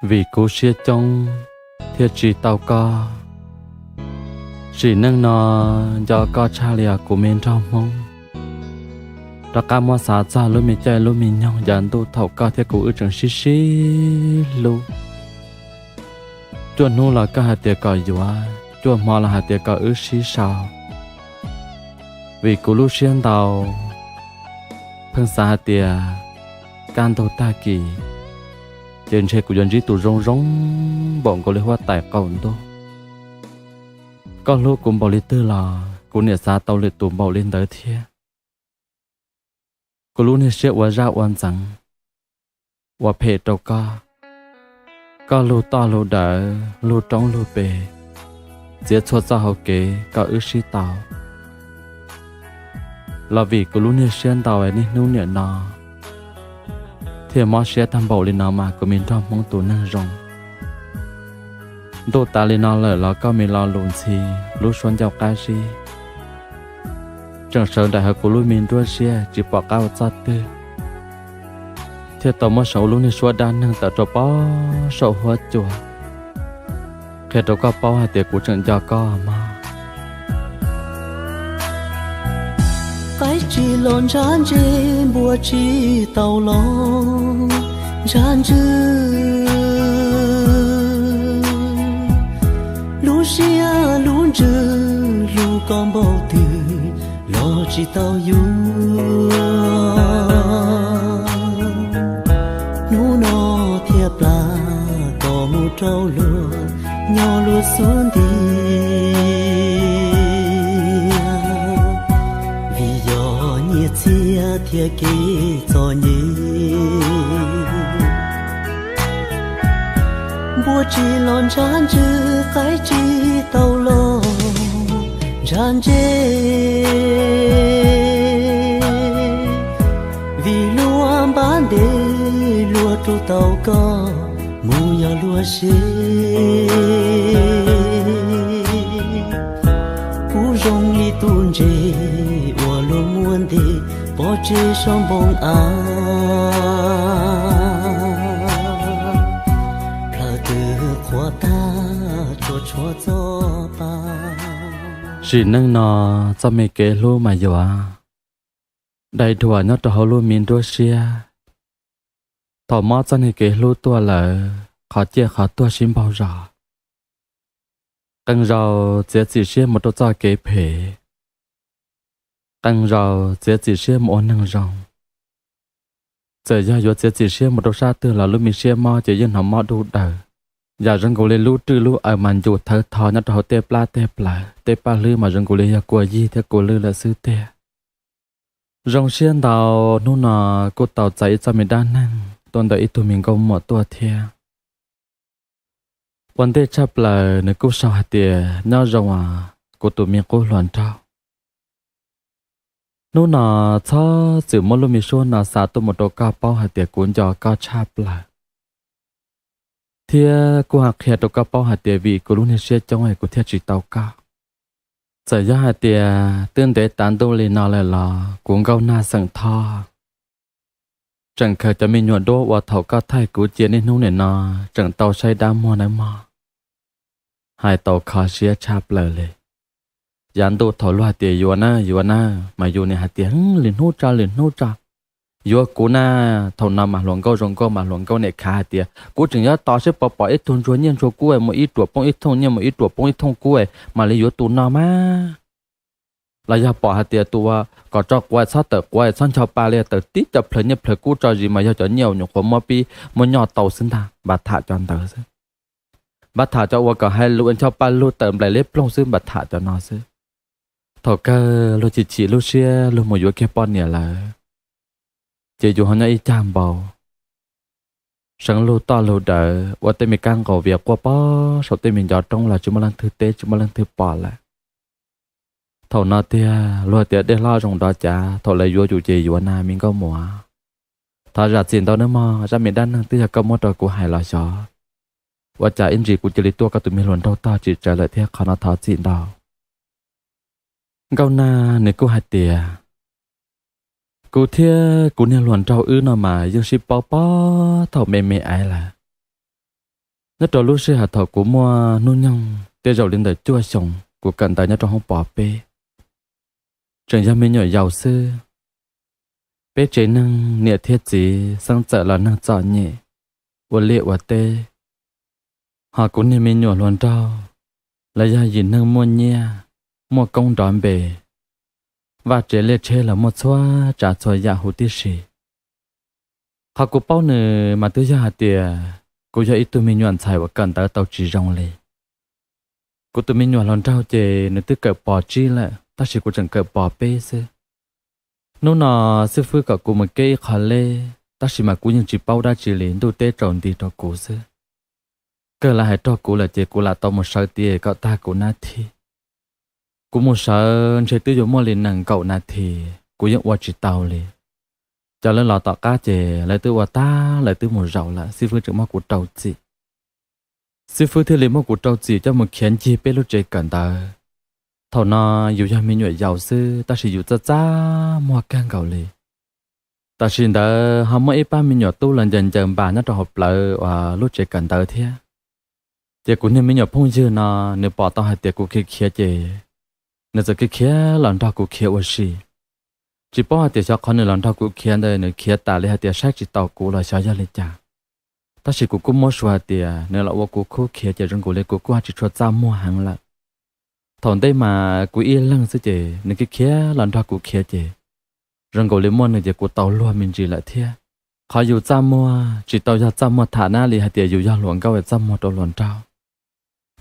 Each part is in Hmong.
Vim kuv siab coob thiaj tsis tau koj. Sim neej no nco koj tshaj li os kuv me nraug Hmoob. Rov qab muab xav txog lub me caij lub me nyoog yav ntuj thaum koj thiab kuv wb tseem sib sib hlub. Cuaj hnub los koj hais tias kom yuav, cuaj hmo los hais tias kom wb sib sau. Vim kuv lub siab ntau, pheej xav hais tias kaj ntug tag kis ces ntshe kuv yuav ntsib tus zoo zoo npaum nkaus li huab tais qaum ntuj. Koj hlub kuv npaum li twg los kuv niam xav tau lwm tus npaum li ntawd thiab. Kuv lub niag siab ua zaj ua ntxeev, ua phem rau koj. Koj lug toj lug dawv, lug roob lug pes, txiav txhua txoj hauv kev kom wb sib tau. Los vim kuv lub niag siab ntau niaj hnub niam no thiaj mob siab tag npaum li no mas kuv me nraug Hmoob tus neeg zoo. Ntuj tas li no lawm los koj me lo lus ntxhi, lub suab ncauj qab zib tseem sawv nraim hauv kuv lub me nruab siab tsis pom qab ua txoj twg, thiaj tau muab seev ua lub niag suab dab neeg tawm rau pem saum huab cua, qhia rau koj paub hais tias kuv tseem nco koj mog. Qaib tsis los ntshav ntseg, npua tsis tau los ntshav ntswg. Lub siab lub ntsws hlub koj npaum twg los tsis tau yuav. Hnub no thiaj plam kom mus rau luag nyob luag xub ntiag. Vim yog nyiaj txiag thiab kev txom nyem. Npua tsis los ntshav ntswg, qaib tsis tau los ntshav ntseg. Vim luag npab ntev luag rub tau koj mus yog luag siv. Kuv zoo li tus ntses uas luag muab ntes pov tseg saum npoo av, plhaw twg qhuav tag tsuas tshuav txoj pa. Sim neej no txoj me kev hlub mas yuav dai dhuam nyob rau hauv lub me nruab siab. Thaum mob txoj niag kev hlub tuaj lawm, qhov ciaj qhov tuag sib npaug zos. Qee zaus txiav txim siab mus rau txoj kev phem, qee zaus txiav txim siab mus ua neeg zoo. Txawm yog yuav txiav txim siab mus rau sab twg los lub me siab mob ces yeej hnov mob dub daws. Yam zoo nkaus li lub rwj lub aws mas ncus thawv tho nyob rau hauv tej plab tej plawv, tej paj hlwb mas zoo nkaus li yog kua yig thiab kua lwj lawm xwb tiag. Zoo siab ntau, hnub no kuj tau txais ib txoj me dab neeg tuaj ntawm ib tug me nkauj muam tuaj thiab. Ua ntej tshaj plaws nws kuj sau hais tias, nyob zoo os kuv tus me qub hluas nraug. Hnub no txhob txwm muab lub me suab no xa tuaj mus rau koj paub hais tias kuv nco koj tshaj plaws. Thiab kuj ho qhia rau koj paub hais tias vim kuv lub niag siab coob es kuv thiaj tsis tau koj. Txawm yog hais tias twb ntev tav ntuj li no lawm los kuv Nkauj Nag xeem Thoj tseem khaws cov me nyuam duab uas thaum koj thaij kuv cia niaj hnub nim no tseem tau saib dab muag nawb mog. Hais tau kho siab tshaj plaws li. Yav ntuj thaum luag hais tias yuav na yuav na, mas yus nim hais tias lwm hnub tso lwm hnub tso. Yuav kuv na, thaum no mas hluas nkauj zoo nkauj mas hluas nkauj nim khav hais tias kuv tseem yuav tos seb puas pom ib tug ntsuag nyiaj ntsuag kub mus ib ruam poob ib thooj nyiaj mus ib ruam poob ib thooj kub mam li yuav tus no mas. Los yog pom hais tias tus uas kom tso quav txhob tawm quav txhob ncho pa li tawm tib co plhaws nyiaj plhaws kub tso zis mas yog cov nyiaj uas nyuam qhuav muab pib muab nyoj tau xwb ntag, npaj tham cov ntawd xwb. Npaj tham cov uas kom hais lus ncho pa lug tawm nplaim liab ploog xwb, npaj tham cov no xwb. Thaum kawg luag chim chim lub siab luag mus yuav kiag poj niam lawm, ces yus ho nyob ib cag npau seev lug toj lug dawv ua tej me kab nqaus vias quaj pob saum tej me ncov roob los tsis muaj leej twg teb tsis muaj leej twg pom lawm. Thaum no tiag luag tias dej hlob zoo nrov cav, thaum lawv yuav yus ces yuav na me nkauj muam. Thov zam txim ntau nawb mog, zaj me dab neeg twb yog koj muab rau kuv hais los xyov. Ua cas ib ntsis kuv cia li tuaj koj tus me hluas nraug tog tsis tsawv lawm thiab, qhov no thov txim ntau. Nkauj Nag nws kuj hais tias, kuv thiab kuv niag hluas nraug wb no mas yeej sib paub pob thaum me me aiv lawm. Nyob rau lub sij hawm thaum kuv muaj hnub nyoog tej zaum li ntawm cuaj xyoos, kuv kawm ntawv nyob rau hoob pov peb, tseem yog me nyuam yaus xwb. Peb tsev neeg niam thiab txiv xeeb txawm los neeg txom nyem, ua liaj ua teb, ho kuv niag me nyuam hluas nraug, lawv yog yim neeg muaj nyiaj, muaj koob nrov npe, vaj tsev liaj tsheb los muaj txhua tsav txhua yam huv tib si. Qhov kuv paub nws mas twb yog hais tias kuv yog ib tug me nyuam ntxhais uas kawm ntawv tau tsis zoo li. Kuv tus me nyuam hluas nraug ces nws twb kawm pos tsib lawm, tab sis kuv tseem kawm pos peb xwb. Hnub no xib fwb kom kuv mus keb ib qho leb, tab sis mas kuv yeej tsis paub dab tsi li, ntuj teb tsaus nti rau kuv xwb. Kawg lawv hais rau kuv lawm ces kuv lam tau mus sawv tias kom tag kuv nab thib. Kuv mus sawv ntshe twb yuav muaj li nees nkaum nas this, kuv yeej ua tsis tau li. Cov lawv los tom qab ces lawv twb ua tag, lawv twb mus zaum lawm, xib fwb tseem muab kuv rau txim. Xib fwb thiaj li muab kuv rau txim coj mus khiav ncig peb lub tsev kawm ntawv. Thaum no yus yog me nyuam yaus xwb, tab sis yus txaj txaj muag kawg nkaus li. Tam sim ntawd ho muaj ib pab me nyuam tub los ncaws ncaws npas nyob rau hauv plawv uas lub tsev kawm ntawv thiab. Ces kuv niag me nyuam phooj ywg no, nws pom tau hais tias kuv khiav khiav ces nws txawm khiav khiav los nrog kuv khiav ua si. Tsis paub hais tias xyov qhov nws los nrog kuv khiav ntawd nws khiav tas li hais tias saib tsis taus kuv los xyov yog li cas. Tab sis kuv kuj muab suav hais tias nws los ua kuv khub khiav ces zoo nkaus li kuv kuj ho tsis tshua txaj muag heev lawm. Thaum ntej mas kuv ib leeg xwb ces nws khiav khiav los nrog kuv khiav ces zoo nkaus li muaj nws ces kuv tau luag me ntsis lawm thiab. Qhov yus txaj muag tsis tau yog txaj muag tham nab li hais tias yus yog hluas nkauj es txaj muag rau hluas nraug,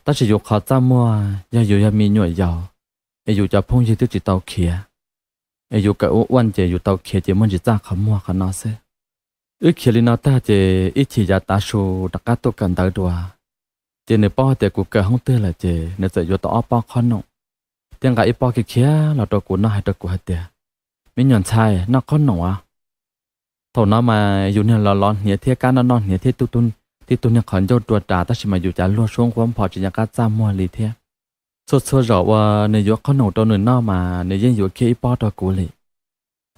tab sis yus qhov txaj muag yog yus yog me nyuam yaus, es yus cov phooj ywg twb tsis tau khiav, es yus kawm ua ua ces yus tau khiav ces muaj ntsis txaj qhov muag qhov no xwb. Wb khiav li no tag ces ib chim yav tav su rov qab tuaj kawm ntawv dua, ces nws paub hais tias kuv kawm hoob twg lawm ces nws txawm yuav tau ob pob qhob noom, thiab nqa ib pob khiav khiav los rau kuv noj hais rau kuv hais tias, me nyuam ntxhais, noj qhob noom os. Thaum no mas yus niag los los hniav thiab kab noj noj hniav thiab tib tug niag qhov ncauj rua ras tab sis mas yus cav luag suab nquab nphom tsis nco qab txaj muag li thiab. Txhua txhua zaus uas nws yuav qhob noom rau nws noj mas nws yeej yuav kiag ib pob rau kuv li.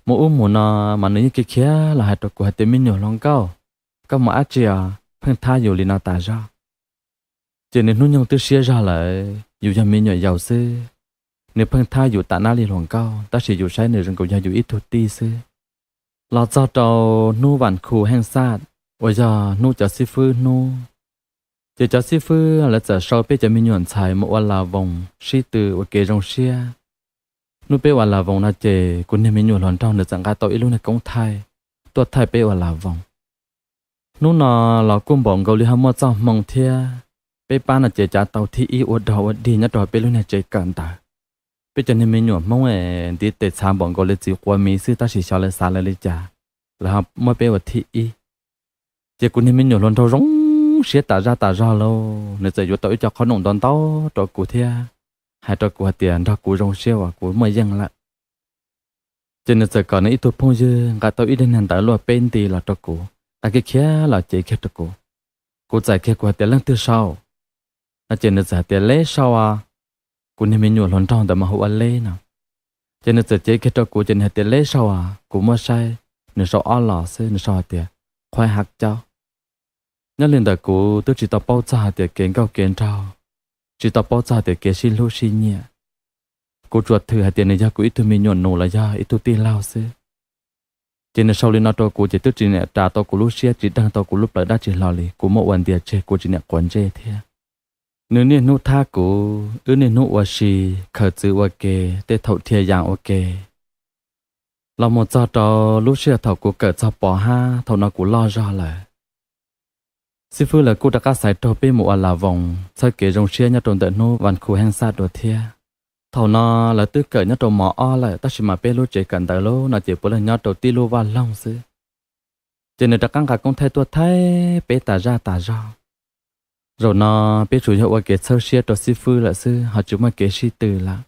Mus ub mus no mas nws yeej khiav khiav los hais rau kuv hais tias, me nyuam hluas nkauj, koj mus dab tsi os, pheej thab yus li no tas zog. Ces nws hnub nyoog twb siab zog lawm, yus yog me nyuam yaus xwb, nws pheej thab yus tam nab li hluas nkauj tab sis yus saib nws zoo nkaus yog yus ib tug tij xwb. Los txog rau hnub vas khu heej xaj uas yog hnub cov xib fwb hnub, ces cov xib fwb lawv txawm sau peb cov me nyuam ntxhais mus ua las voos sib tw ua kev zoo siab. Hnub peb ua las voos no ces kuv niag me nyuam hluas nraug nws txawm nqa tau ib lub niag koob thaij tuaj thaij peb ua las voos. Hnub no los kuj npaum nkaus li ho muaj txoj hmoo thiab. Peb pab no ces cav tau thib ib ua dog ua dig nyob rau peb lub niag tsev kawm ntawv. Peb cov niag me nyuam Hmoob es ntiv tes txhav npaum nkaus li txiv quav miv xwb tab sis xyov lawv xav lawv li cas, lawv ho muab peb ua thib ib. Ces kuv niag me nyuam hluas nraug zoo siab tas zaj tas zog lauj, nws txawm yuav tau ib co qhob noom ntau ntau rau kuv thiab hais rau kuv hais tias nrog kuv zoo siab uas kuv muaj yeej lawm. Ces nws txawm kom nws ib tug phooj ywg nqa tau ib daim niag ntawv luaj peb nti los rau kuv, nqa kiag khiav los cev kiag rau kuv. Kuv txais kiag kuv hais tias leej twg sau no ces nws txawm hais tias Leb sau as. Kuv niag me nyuam hluas nraug ntawd mas hu ua Leb no. Ces nws txawm cev kiag rau kuv ces nws hais tias Leb sau as, kuv muab saib, nws sau ob los xwb, nws sau hais tias Qhuaib Hav Caub. Nyob li ntawm kuv twb tsis tau paub txog hais tias kev nkauj kev nraug, tsis tau paub txog hais tias kev sib hlub sib nyiam. Kuv tsuas thwm hais tias nws yog kuv ib tug me nyuam nus los yog ib tug tij laug xwb. Ces nws sau li no rau kuv ces twb tsis niam ras tau kuv lub siab, tsis deeg tau kuv lub plawv dab tsi hlo li, kuv muab ua ntias tseg, kuv tsis niam quav ntsej thiab. Nws niaj hnub thab kuv, wb niaj hnub ua si, khaws txwv ua ke, tej thaum dhia yas ua ke. Los mus txog rau lub sij hawm thaum kuv kawm txog pov hab, thaum no kuv loj zog lawm. Xib fwb lawv kuj rov qab xaiv raug peb mus ua las voos txhawb kev zoo siab nyob rau ntawm hnub vas khu heej xaj dua thiab. Thaum no lawv twb kawm nyob rau mos ob lawm tab sis mas peb lub tsev kawm ntawv lub no ces puav leej nyob rau tib lub vaj loog xwb. Ces nws rov qab nqa koob thaij tuaj thaij peb tas zaj tas zog. Zaum no peb tsuas yog ua kev txhawb siab rau xib fwb lawm xwb ho tsis muaj kev sib tw lawm.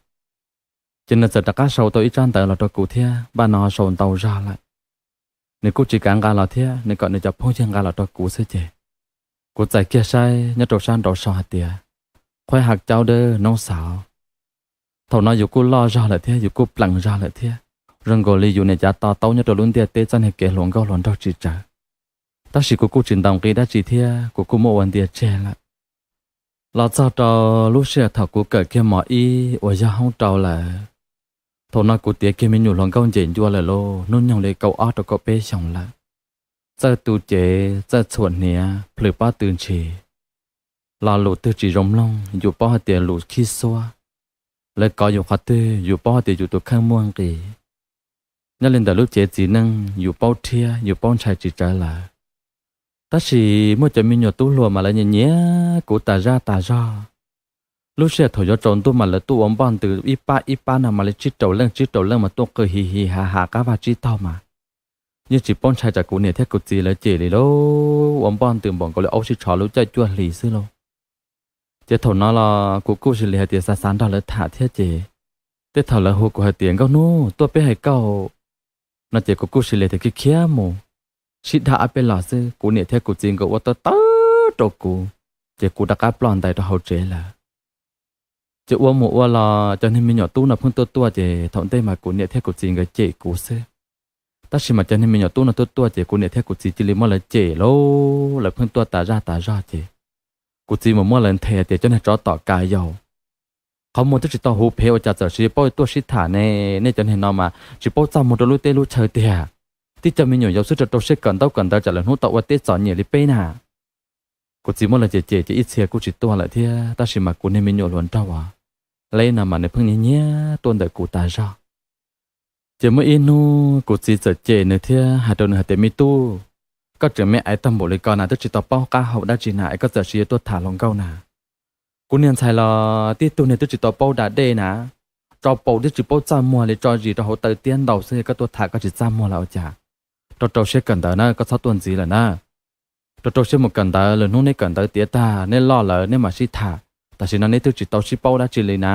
Ces nws txawm rov qab sau tau ib tsab ntawv los rau kuv thiab, npaj no sau ntau zog lawm. Nws kuj tsis kav nqa los thiab, nws kom nws cov phooj ywg nqa los rau kuv xwb ces kuv txais kiag saib nyob rau sab nraud sau hais tias Qhuaib Hav Caub dawb noob xaus. Thaum no yus kuj loj zog lawm thiab yus kuj plees zog lawm thiab, zoo nkaus li yus niam cav to taub nyob rau lub ntiaj teb txoj niag kev hluas nkauj hluas nraug tsis tsawg. Tab sis kuv kuj tsis ntaus nqi dab tsi thiab kuv kuj muab ua ntias tseg lawm. Los txog rau lub sij hawm thaum kuv kawm kiag mos ib uas yog hoob rau lawm, thaum no kuv tiav kiag me nyuam hluas nkauj ncem ncua lawm lauj, hnub nyoog li kaum ob rau kaum peb xyoos lawm. Txawj tu cev, txawj txhuam hniav, plhws pob tw ntshis, lo lus twg tsis zoo mloog yus paub hais tias lus khib xuab. Lawv kov yus qhov twg yus paub hais tias yus tus kheej muaj nqis. Nyob li ntawm lub cev txiv neej yus paub rhiab yus paub ntshai tsis tsawg lawm. Tab sis muaj cov me nyuam tub hluas mas lawv nyiam nyiam kuv tas zaj tas zog. Lub sij hawm thaum yuav tsaus ntuj mas lawv tuaj ua npoj ntws ib pab ib pab no mas li tsib rau leej tsib rau leej mas tuaj qw hi hi ha ha qab vaj tsib taug mas yeej tsis paub ntshai tsam kuv niam thiab kuv txiv lawv cem li lauj. Ua npoj ntws npaum nkaus li aub sib tshov lub caij cuaj hlis xwb lauj. Ces thaum no los kuv kuj cia li hais tias xav xav nrog lawv tham thiab ces tej thaum lawv hu kuv hais tias Nkauj Hnub tuaj peb hais koj no ces kuv kuj cia li tias khiav khiav mus, sib dhau ob peb los xwb kuv niam thiab kuv txiv nkawd ua tawv tawv rau kuv, ces kuv rov qab ploj ntais rau hauv tsev lawm. Ces ua mus ua los cov niag me nyuam tub no pheej tuaj tuaj ces thaum ntej mas kuv niam thiab kuv txiv nkawd cem kuv xwb. Tab sis mas cov niag me nyuam tub no tuaj tuaj ces kuv niam thiab kuv txiv cia li muab lawv cem lauj, lawv pheej tuaj tas zaj tas zog ces kuv txiv mus muab lawv nthe tias cov niag tsov tom ka yau, qhov muag twb tsis tau huv phev ua cas txawm siv paub tuaj sib tham ne, nej cov niag no mas tsis paub txaj muag rau lub teb lub chaw tiag. Tib co me nyuam yaus xwb rau rau siab kawm ntaub kawm ntawv tsam lawv hnub tau ua teb txom nyem li peb na. Kuv txiv muab lawv cem cem ces ib txhia kuj tsis tuaj lawm thiab, tab sis mas kuv niag me nyuam hluas nraug uas Leb no mas nws pheej nyiam nyiam tuaj ntawm kuv tas zog. Ces muaj ib hnub kuv txiv txawm cem nws thiab hais rau nws hais tias me tub, koj tseem me aiv tag npaum li ko na twb tsis tau paub qab hau dab tsi na es koj txawm siv yuav tuaj tham hluas nkauj na. Kuv niag ntxhais los tib tug niag twb tsis tau paub da dej na, tso paus twb tsis paub txaj muag li, tso zis rau hauv taw tiab ntau xwb koj tuaj tham koj tsis txaj muag lawm ua cas. Rau rau siab kawm ntawv na, koj txhob tuaj ntxiv lawm na. Rau rau siab mus kawm ntawv, lwm hnub neb kawm ntawv tiav tag neb loj lawm neb mam sib tham, tam sim no neb twb tsis tau sib paub dab tsi li na.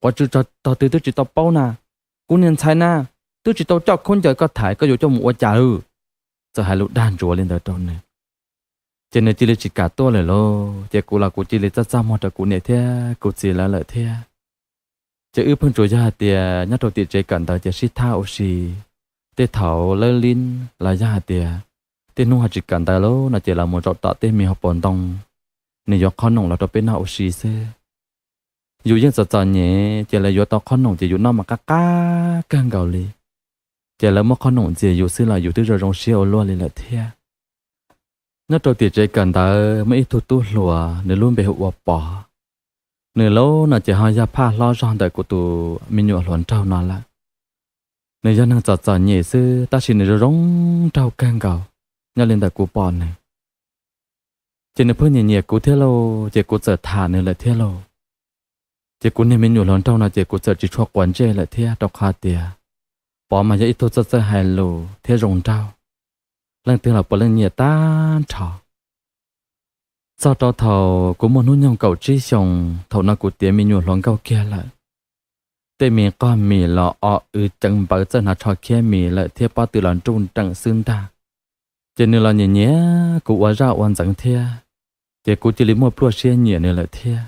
Quav tsw tog twg twb tsis tau paub na. Kuv niag ntxhais na, twb tsis tau coj khaub ncaws koj tham koj yuav coj mus ua cas lawm. Txawm hais lus dag ntsuav li ntawd rau nws, ces nws cia li tsis kam tuaj lawm lauj. Ces kuv los kuv cia li txaj txaj muag rau kuv niam thiab kuv txiv lawv lawm thiab. Ces wb pheej tsuas yog hais tias nyob rau tim tsev kawm ntawv ces sib thab ua si. Tej thaum lawb lib los yog hais tias tej hnub ho tsis kawm ntawv lauj no ces los mus zaum tom tej me hauv paus ntoo, nws yuav qhob noom los rau peb noj ua si xwb. Yus yeej txom txom nyem ces lawv yuav tau qhob noom ces yus noj mas qab qab kawg nkaus li. Ces lawv muab qhob noom ntxias yus xwb los yus twb zoo zoo siab ua luaj li lawm thiab. Nyob rau tim tsev kawm ntawv muaj ib tug tub hluas nws lub npe hu ua Pov. Nws lauj no ces ho yog phaj hlob zog ntawm kuv tus me nyuam hluas nraug no lawm. Nws yog neeg txom txom nyem xwb tab sis nws zoo zoo nraug kawg nkaus, nyob li ntawm kuv pom nws. Ces nws pheej nyiam nyiam kuv thiab lauj, ces kuv txawm tham nws lawm thiab lauj. Ces kuv niag me nyuam hluas nraug no ces kuv txawm tsis tshua quav ntsej lawm thiab rau qhov tias Pov mas yog ib tug txawj txawj hais lus thiab zoo nraug, leej twg los puav leej nyiam tag nrho. Txog rau thaum kuv muaj hnub nyoog kaum tsib xyoos, thaum no kuv tiav me nyuam hluas nkauj kiag lawm. Tej me qog mis los o w ceev npawv txawj hnav tsho khiab mis lawm thiab pob tw los nruj nreem xwb ntag. Ces nws los nyiam nyiam kuv ua zaj ua ntxeev thiab, ces kuv cia li muaj pluaj siab nyiam nws lawm thiab.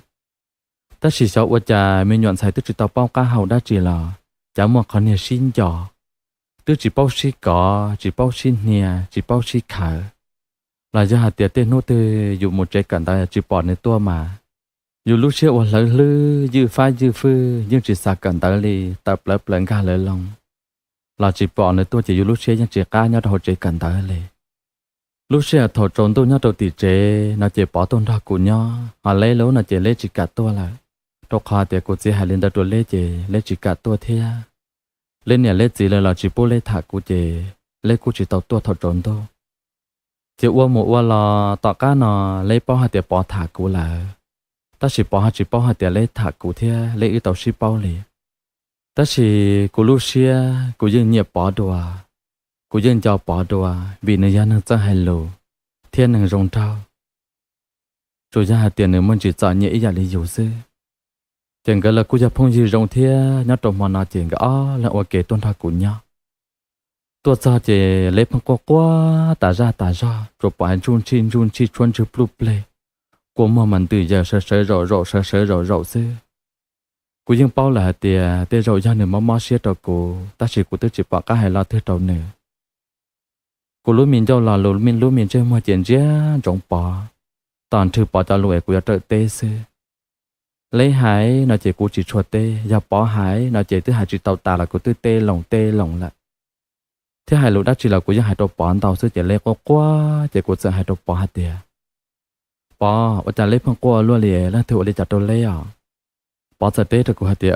Tab sis xyov ua cas me nyuam ntxhais twb tsis tau paub qab hau dab tsi los cas muaj qhov niag sib nco, twb tsis paub sib kov, tsis paub sib hnia, tsis paub sib khawv. Los yog hais tias tej hnub twg yus mus tsev kawm ntawv tsis pom nws tuaj mas yus lub siab ua hlawv hlwb ywj fab ywj fwj yeej tsis xav kawm ntawv li, tawm plaws plaws nkag lawv loo. Los tsis pom nws tuaj ces yus lub siab yeej tsis qab nyob rau hauv tsev kawm ntawv li. Lub sij hawm thaum tsaus ntuj nyob rau tim tsev no ces Pov tuaj nrog kuv nyob, ho Leb lub no ces Leb tsis kam tuaj lawm, rau qhov tias kuv txiv hais li ntawd rau Leb ces Leb tsis kam tuaj thiab. Leb niam Leb txiv lawv los tsis pub Leb tham kuv ces Leb kuj tsis tau tuaj thaum tsaus ntuj. Ces ua mus ua los tom qab no Leb paub hais tias Pov tham kuv lawm, tab sis Pov ho tsis paub hais tias Leb tham kuv thiab Leb wb tau sib paub li. Tab sis kuv lub siab kuv yeej nyiam Pov dua, kuv yeej nco Pov dua vim nws yog neeg txawj hais lus thiab neeg zoo nraug. Tsuas yog hais tias nws muaj ntsis txom nyem ib yam li yus xwb. Ces nkawd los kuj yog phooj ywg zoo thiab nyob rau hmo no ces nkawd ob leeg ua ke tuaj nrog kuv nyob. Tuaj txog ces Leb pheej quaj quaj tas zaj tas zog, tsuas pom hais ntsuj ntshij ntsuj ntshij tshuab ntswg pluj pleg, kua muag mas ntws yaws sawv sawv zaum zaum sawv sawv zaum zaum xwb. Kuv yeej paub lawm hais tias tej zaum yog nws mob mob siab rau kuv, tab sis kuv twb tsis pom qab hais lo twg rau nws. Kuv lub me ncauj los lus lub me ntsej muag ces ntsia ntsoov Pov, tos nrhw Pov cov lus es kuv yuav rawm teb xwb. Leb hais no ces kuv tsis tshua teb, yog Pov hais no ces twb hais tsis tau tas los kuv twb teb loo teb loo lawm. Thiab hais lus dab tsi los kuv yeej hais rau Pov ntau xwb ces Leb quaj quaj ces kuv txawm hais rau Pov hais tias, Pov, ua cas Leb pheej quaj luaj li, leej twg ua li cas rau Leb os? Pov txawm teb rau kuv hais tias,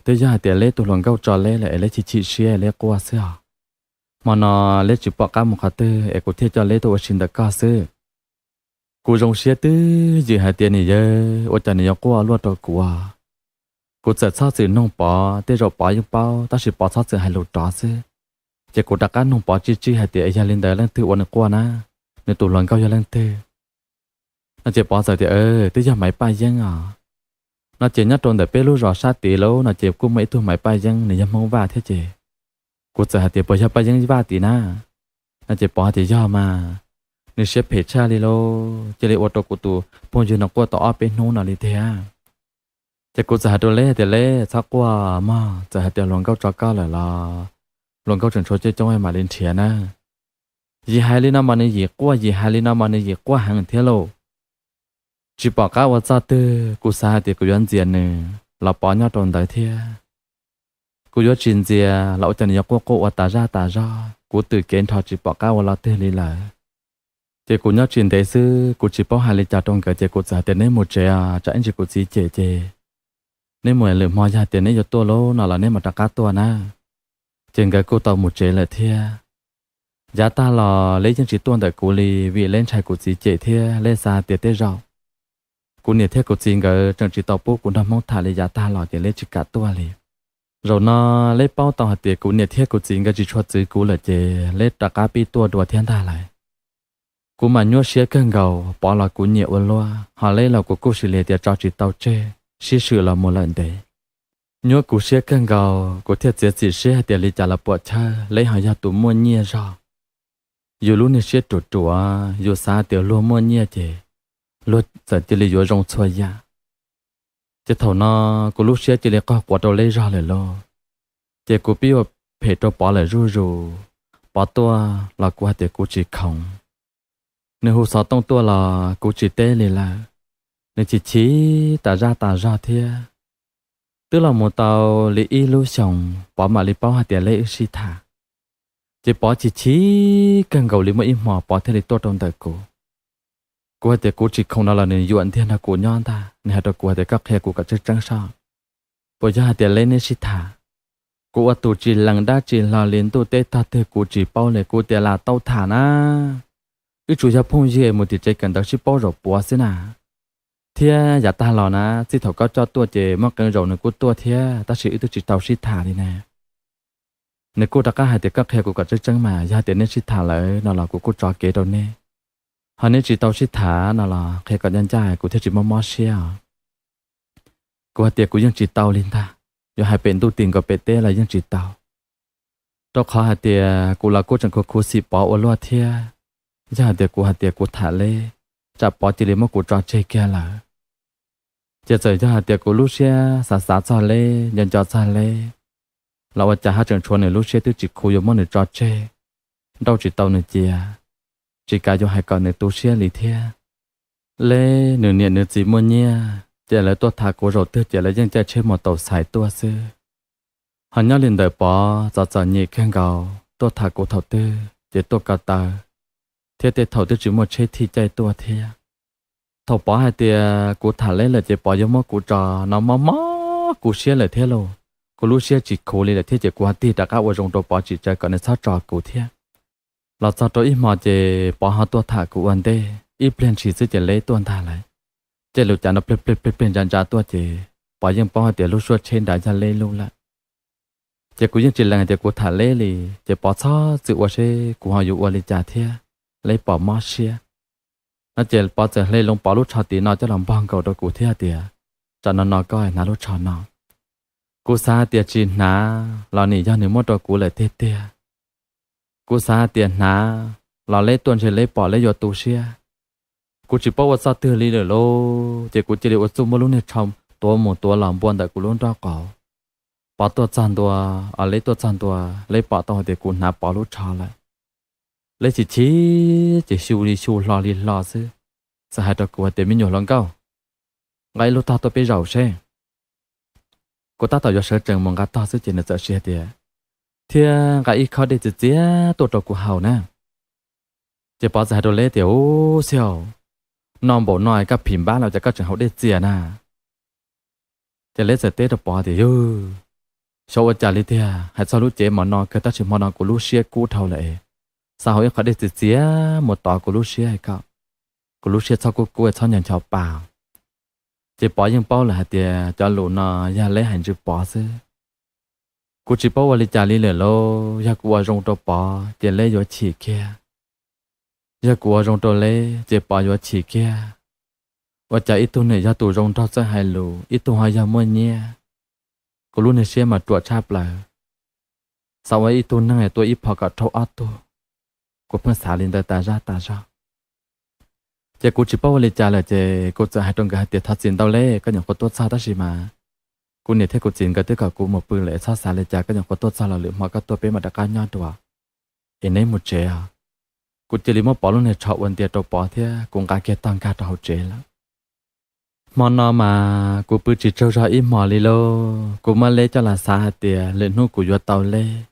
twb yog hais tias Leb tus hluas nkauj tso Leb lawm es Leb chim chim siab Leb quaj xwb os. Hmo no Leb tsis pom qab mus qhov twg es kuv thiaj coj Leb tuaj ua si ntawm koj xwb. Kuv zoo siab twb ywm hais tias, Niam yawg, ua cas nws yuav quaj luaj rau kuv? Kuv txawm txhob txwm noog Pov, tej zaum Pov yeej paub tab sis Pov txhob txwm hais lus rov xwb. Ces kuv rov qab noog Pov tsij tsij hais tias, Yog li ntawd leej twg ua nws quaj na? Nws tus hluas nkauj yog leej twg? No ces Pov txawm tias, Twb yog Maiv Paj Yeeb os. No ces nyob rau ntawm peb lub zos sab tid lauj no ces kuj muaj ib tug Maiv Paj Yeeb, nws yog Hmoob Vaj thiab ces. Kuv txawm hais tias, Puas yog Paj Yeeb Vaj tim na? No ces Pov hais tias, Yog mas, nws siab phem tshaj li lauj, cia li ua rau kuv tus phooj ywg no quaj tau ob peb hnub no li tiag. Ces kuv txawm hais rau Leb hais tias, Leb, txhob quaj mog, txawm hais tias hluas nkauj tso koj lawm los hluas nkauj tseem tshuav coob coob mam li nrhiav na. Yim hais li no mas nws yim quaj, yim hais li no mas nws yim quaj heev thiab lauj. Tsis pom qab ua txoj twg, kuv xav hais tias kuv yuav ntxias nws los Pov nyob rau ntawd thiab. Kuv yuav tsis ntxias los ua cas nws yuav quaj quaj ua tas zaj tas zog, kuv twm kev nrho tsis pom qab ua lo twg li lawm. Ces kuv nyob tsis ntev xwb, kuv tsis paub hais li cas rau nkawd ces kuv txawm hais tias, Neb mus tsev os, tsam ib ntsis kuv txiv cem ces neb mus, lwm hmo yog tias neb yuav tuaj lauj no los neb mam rov qab tuaj na. Ces nkawd kuj tau mus tsev lawm thiab. Yav tag los Leb yeej tsis tuaj ntawm kuv li vim Leb ntshai kuv txiv cem thiab Leb xav tias tej zaum kuv niam thiab kuv txiv nkawd tseem tsis tau pub kuv nrog Hmoob tham li yav tag los ces Leb tsis kam tuaj li. Zaum no Leb paub tau hais tias kuv niam thiab kuv txiv nkawd tsis tshua txwv kuv lawm ces Leb rov qab pib tuaj dua thiab ntag lauj. Kuv mas nyuaj siab kawg nkaus, Pov los kuv nyiam ua luaj, ho Leb los kuv kuj sis li tias tso tsis tau tseg, sib swm los mus lawm ntev. Nyuaj kuv siab kawg nkaus, kuv thiaj txiav txim siab hais tias li cas los puam chawj, Leb ho yog tus muaj nyiaj zog. Yus lub niag siab ruam ruam, yus xav tias luag muaj nyiaj ces luag txawm cia li yuav zoo txhua yam. Ces thaum no kuv lub siab cia li qaug quav rau Leb zog lawm lauj. Ces kuv pib ua phem rau Pov lawm zuj zus. Pov tuaj los kuv hais tias kuv tsis khoom. Nws hu xov tooj tuaj los kuv tsis teb li lawm. Nws chim chim tas zaj tas zog thiab. Twb los mus tau li ib lub xyoos Pov mam li paub hais tias Leb wb sib tham. Ces Pov chim chim kawg nkaus li, muaj ib hmo Pov thiaj li tuaj rau ntawm kuv. Kuv hais tias kuv tsis khoom no los nws yuam ntiag nrog kuv nyob ntag. Nws hais rau kuv hais tias koj qhia kuv kom tseeb tseeb saib, puas yog hais tias Leb neb sib tham? Kuv ua tus tsis lees dab tsi hlo li, ntuj teb tog twg kuv tsis paub li, kuv tias lam tau tham na. Wb tsuas yog phooj ywg mus tim tsev kawm ntawv sib paub zaum puav xwb na. Thiab yav tag los na, txij thaum koj coj tuaj ces muaj qee zaus nws kuj tuaj thiab tab sis wb twb tsis tau sib tham li ne. Nws kuj rov qab hais tias koj qhia kuv kom tseeb tseeb mas, yog tias neb sib tham lawm no los kuv kuj tso kev rau neb. Ho neb tsis tau sib tham no los qhia kom ncaj ncaj kuv thiaj tsis mob mob siab os. Kuv hais tias kuv yeej tsis tau li ntag, yuav hais pem ntuj tim nkaus pem teb los yeej tsis tau. Rau qhov hais tias kuv los kuj tseem khuv khuv xim Pov ua luaj thiab. Yog hais tias kuv hais tias kuv tham Leb, tsam Pov cia li muab kuv tso tseg kiag lawm. Ces txawm yog hais tias kuv lub siab xav xav txog Leb, nco nco txog Leb, los ua cas haj tseem tshuav nws lub siab twb tsis khuv yuav muab nws tso tseg, nrauj tsis tau nws cia, tsis kav yuav hais kom nws tu siab li thiab. Leb nws niam nws txiv muaj nyiaj ces lawv tuaj tham kuv zaum twg ces lawv yeej caij tsheb mus taus xais tuaj xwb. Ho nyob li ntawm Pov txom txom nyem kawg nkaus, tuaj tham kuv thaum twg ces tuaj ko taw, thiab tej thaum twb tsis muaj tsheb thij caij tuaj thiab. Thaum Pov hais tias kuv tham Leb lawm ces Pov yuav muab kuv tso no mob mob kuv siab lawm thiab lauj. Kuv lub siab tsis khuv li lawm thiab ces kuv ho tig rov qab ua zoo rau Pov tsim tsaw kom nws txhob tso kuv thiab. Los txog rau ib hmo ces Pov ho tuaj tham kuv ua ntej, ib pliag ntshis xwb ces Leb tuaj ntag lawm. Caij lub cav no pleg pleg pleg pleg ntsa ntsa tuaj ces Pov yeej paub hais tias lub suab tsheb nrad yog Leb lub lawm. Ces kuv yeej tsis lees hais tias kuv tham Leb li, ces Pov txhob txwm ua seb kuv ho yuav ua li cas thiab, Leb pom mob siab. No ces Pov txawm hle loo Pov lub tsho tim no coj los npog nkaus rau kuv thiab tias, tsam no no koj hnav lub tsho no. Kuv xav hais tias tsis hnav los nim yog nws muab rau kuv lawm tiag tiag. Kuv xav hais tias hnav los Leb tuaj ntshe Leb pom Leb yuav tu siab. Kuv tsis paub ua txoj twg li lawm lauj, ces kuv cia li ua txuj muab lub niag tsho tuav mus tuav los npua ntawm kuv lub nraub qaum. Pov tuaj txog ntua, os, Leb tuaj txog ntua, Leb pom tau hais tias kuv hnav Pov lub tsho lawm. Leb chim chim ces xyu li xyu hlo li hlo xwb, txawm hais rau kuv hais tias, Me nyuam hluas nkauj, nqa ib lub tog tuaj peb zaum seb. Kuv tab tom yuav sawv tsees mus nqa tog xwb ces nws txawm hais tias, thiab nqa ib khob dej txias txias tuaj rau kuv haus na. Ces Pov txawm hais rau Leb tias, u, xib haus, no npaum no koj phim npab los cas koj tseem haus dej txias na? Ces Leb txawm teb rau Pov tias, yog, xyov ua cas li tiag, hais txog lub cev mas no kawg tab sis hmo no kuv lub siab kub dhau lawm es xav haus ib khob dej txias txias mus tov kuv lub siab ko, kuv lub siab txhob kub kub txhob ncho ncho pa. Ces Pov yeej paub lawm hais tias cov lus no yog Leb hais ntsws Pov xwb. Kuv tsis paub ua li cas li lawm lauj, yog kuv ua zoo rau Pov ces Leb yuav chim kiag, yog kuv ua zoo rau Leb ces Pov yuav chim kiag. Ua cas ib tug niam yog tus zoo nraug txawj hais lus, ib tug ho yog muaj nyiaj, kuv lub niag siab mas ruam tshaj plaws. Xav ua ib tug neeg tua ib phom kom raug ob tug. Kuv pheej xav li ntawd tas zaj tas zog. Ces kuv tsis paub ua li cas lawm ces kuv txawm hais rau nkawd hais tias, thov txim ntau Leb, koj nyuam qhuav tuaj txog tab sis mas kuv niam thiab kuv txiv nkawd twb kom kuv mus pw lawm, txhob xav li cas, koj nyuam qhuav tuaj txog los lwm hmo koj tuaj peb mam rov qab nyob dua es neb mus tsev os. Kuv cia li muab Pov lub niag tsho ua ntias rau Pov thiab kuv nqa kiag tog nkag rau hauv tsev lawm. Hmo no mas kuv pw tsis tsaug zog ib hmos li lauj, kuv muab Leb coj los xav hais tias lwm hnub kuv yuav tau Leb,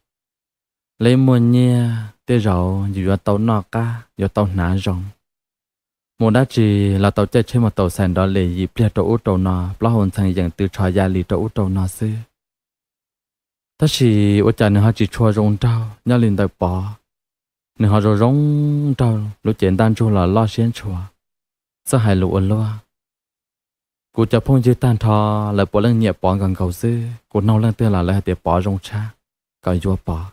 Leb muaj nyiaj tej zaum yus yuav tau noj qab yuav tau hnav zoo. Mus dab tsi los tau caij tsheb mus tau xais nrov li yim pliag rau ub rau no, plaub hau ntxhee yeem tw tsho ya li rau ub rau no xwb. Tab sis ua cas nws ho tsis tshua zoo nraug nyob li ntawm Pov, nws ho zoo zoo nraug, lub cev ntaj ntsug los loj siab ntshua, txawj hais lus ua luaj. Kuv cov phooj ywg tag nrho lawv puav leej nyiam Pov nkaus nkaus xwb, kuv nug leej twg los lawv hais tias Pov zoo tshaj, kom yuav Pov.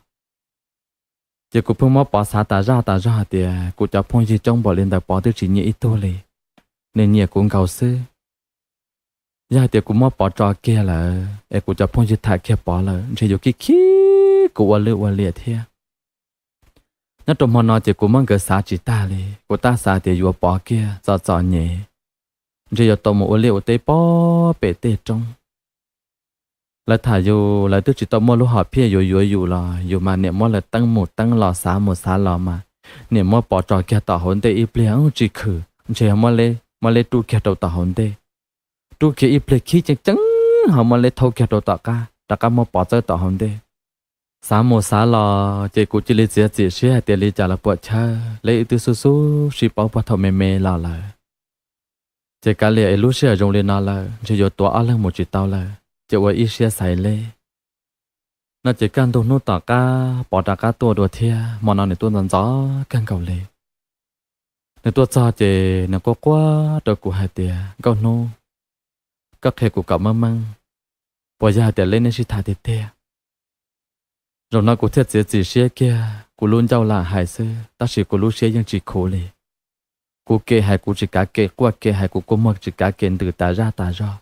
Ces kuv pheej muab Pov xav tas zaj tas zog hais tias kuv cov phooj ywg coob npaum li ntawd Pov twb tsis nyiam ib tug li, nws nyiam kuv nkaus xwb. Yog hais tias kuv muab Pov tso kiag lawm es kuv cov phooj ywg tham kiag Pov lawm ntshe yuav khib khib kuv ua lwj ua liam thiab. Nyob rau hmo no ces kuv muab nkawd xav tsis tag li, kuv tab xav tias yuav Pov kiag txom txom nyem, ntshe yuav tau mus ua liaj ua teb pob pem tej roob. Lawv tham yus lawv twb tsis tau muaj lub hom phiaj yuav yuav yus los yus mas niam muab lawv teeb mus teeb los xav mus xav los mas niam muab Pov tso kiag tom hauv ntej ib pliag tsis khwm ntshe muab Leb rub kiag rau tom hauv ntej, rub kiag ib pliag khib ceev ceev ho muab Leb thauj kiag rau tom qab rov qab muab Pov txawb tom hauv ntej. Xav mus xav los ces kuv cia li txiav txim siab hais tias li cas los puam chawb, Leb wb twb xub xub sib paub puag thaum me me los lawm. Ces kav liam es lub sij hawm zoo li no lawm ntshe yuav tuav ob leeg mus tsis tau lawm ces ua ib siab xaiv Leb. No ces kaj ntug hnub tom qab Pov rov qab tuaj dua thiab, hmo no nws tuaj ntxov ntxov kawg nkaus li. Nws tuaj txog ces nws quaj quaj rau kuv hais tias, Nkauj Hnub, koj qhia kuv kom meej meej, puas yog hais tias Leb nej sib tham tiag tiag? Zaum no kuv thiaj txiav txim siab kiag, kuv lub ncauj lam hais xwb tab sis kuv lub siab yeej tsis khuv li. Kuv kem hais kuv tsis kav kem, quaj kem hais kuv kua muag tsis kav kem, ntws tas zaj tas zog.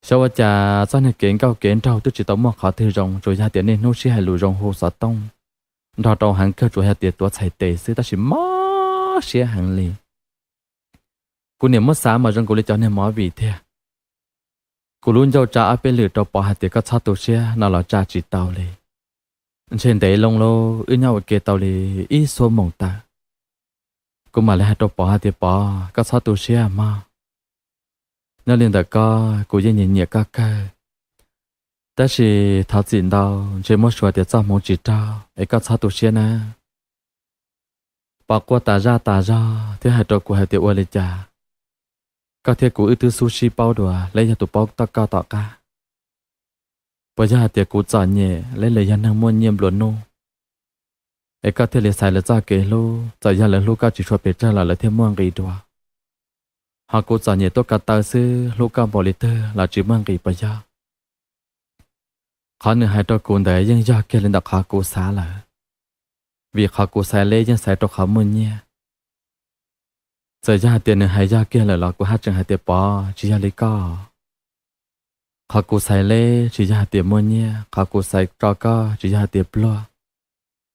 Xyov ua cas txoj niag kev nkauj kev nraug twb tsis tau muaj qhov twg zoo, tsuas yog tias niaj hnub sib hais lus zoo hu xov tooj nrog rau heev kawg, tsuas yog tias tuav txhais tes xwb tab sis mob siab heev li. Kuv niam muab xav mas zoo nkaus li cov niag movie tiag. Kuv lub ncauj tsa ob peb lwm rau Pov hais tias koj txhob tu siab no los tsa tsis tau li. Ntshe ntev loo lauj, wb nyob ua ke tau li ib xuab moos tawm, kuv mam li hais rau Pov hais tias Pov, koj txhob tu siab mog. Nyob li ntawm koj kuv yeej nyiam nyiam koj kawg, tab sis thov txim ntau, ntshe muab suav tias txoj hmoov tsis raug es koj txhob tu siab na. Pov quaj tas zaj tas zog thiab hais rau kuv hais tias ua li cas, koj thiab kuv wb twb xub sib paub dua, Leb yog tus paub koj tom qab. Puas yog hais tias kuv txom nyem, Leb los yog neeg muaj nyiaj nplua nuj, es koj thiaj li xaiv lawv txoj kev hlub? Txawm yog lawv hlub koj tsis tshua pes tsawg los lawv thiaj muaj nqis dua. Ho kuv txom nyem tuaj ko taw xwb, hlub koj npaum li twg los tsis muaj nqis puas yog? Qhov nws hais rau kuv ntawd yeej yog kiag li ntawm qhov kuv xav lawm, vim qhov kuv xaiv Leb yeej xaiv rau qhov muaj nyiaj. Txawm yog hais tias nws hais yog kiag lawm los kuv haj tseem hais tias Pov, tsis yog li koj. Qhov kuv xaiv Leb tsis yog hais tias muaj nyiaj, qhov kuv xaiv tso koj tsis yog hais tias pluag.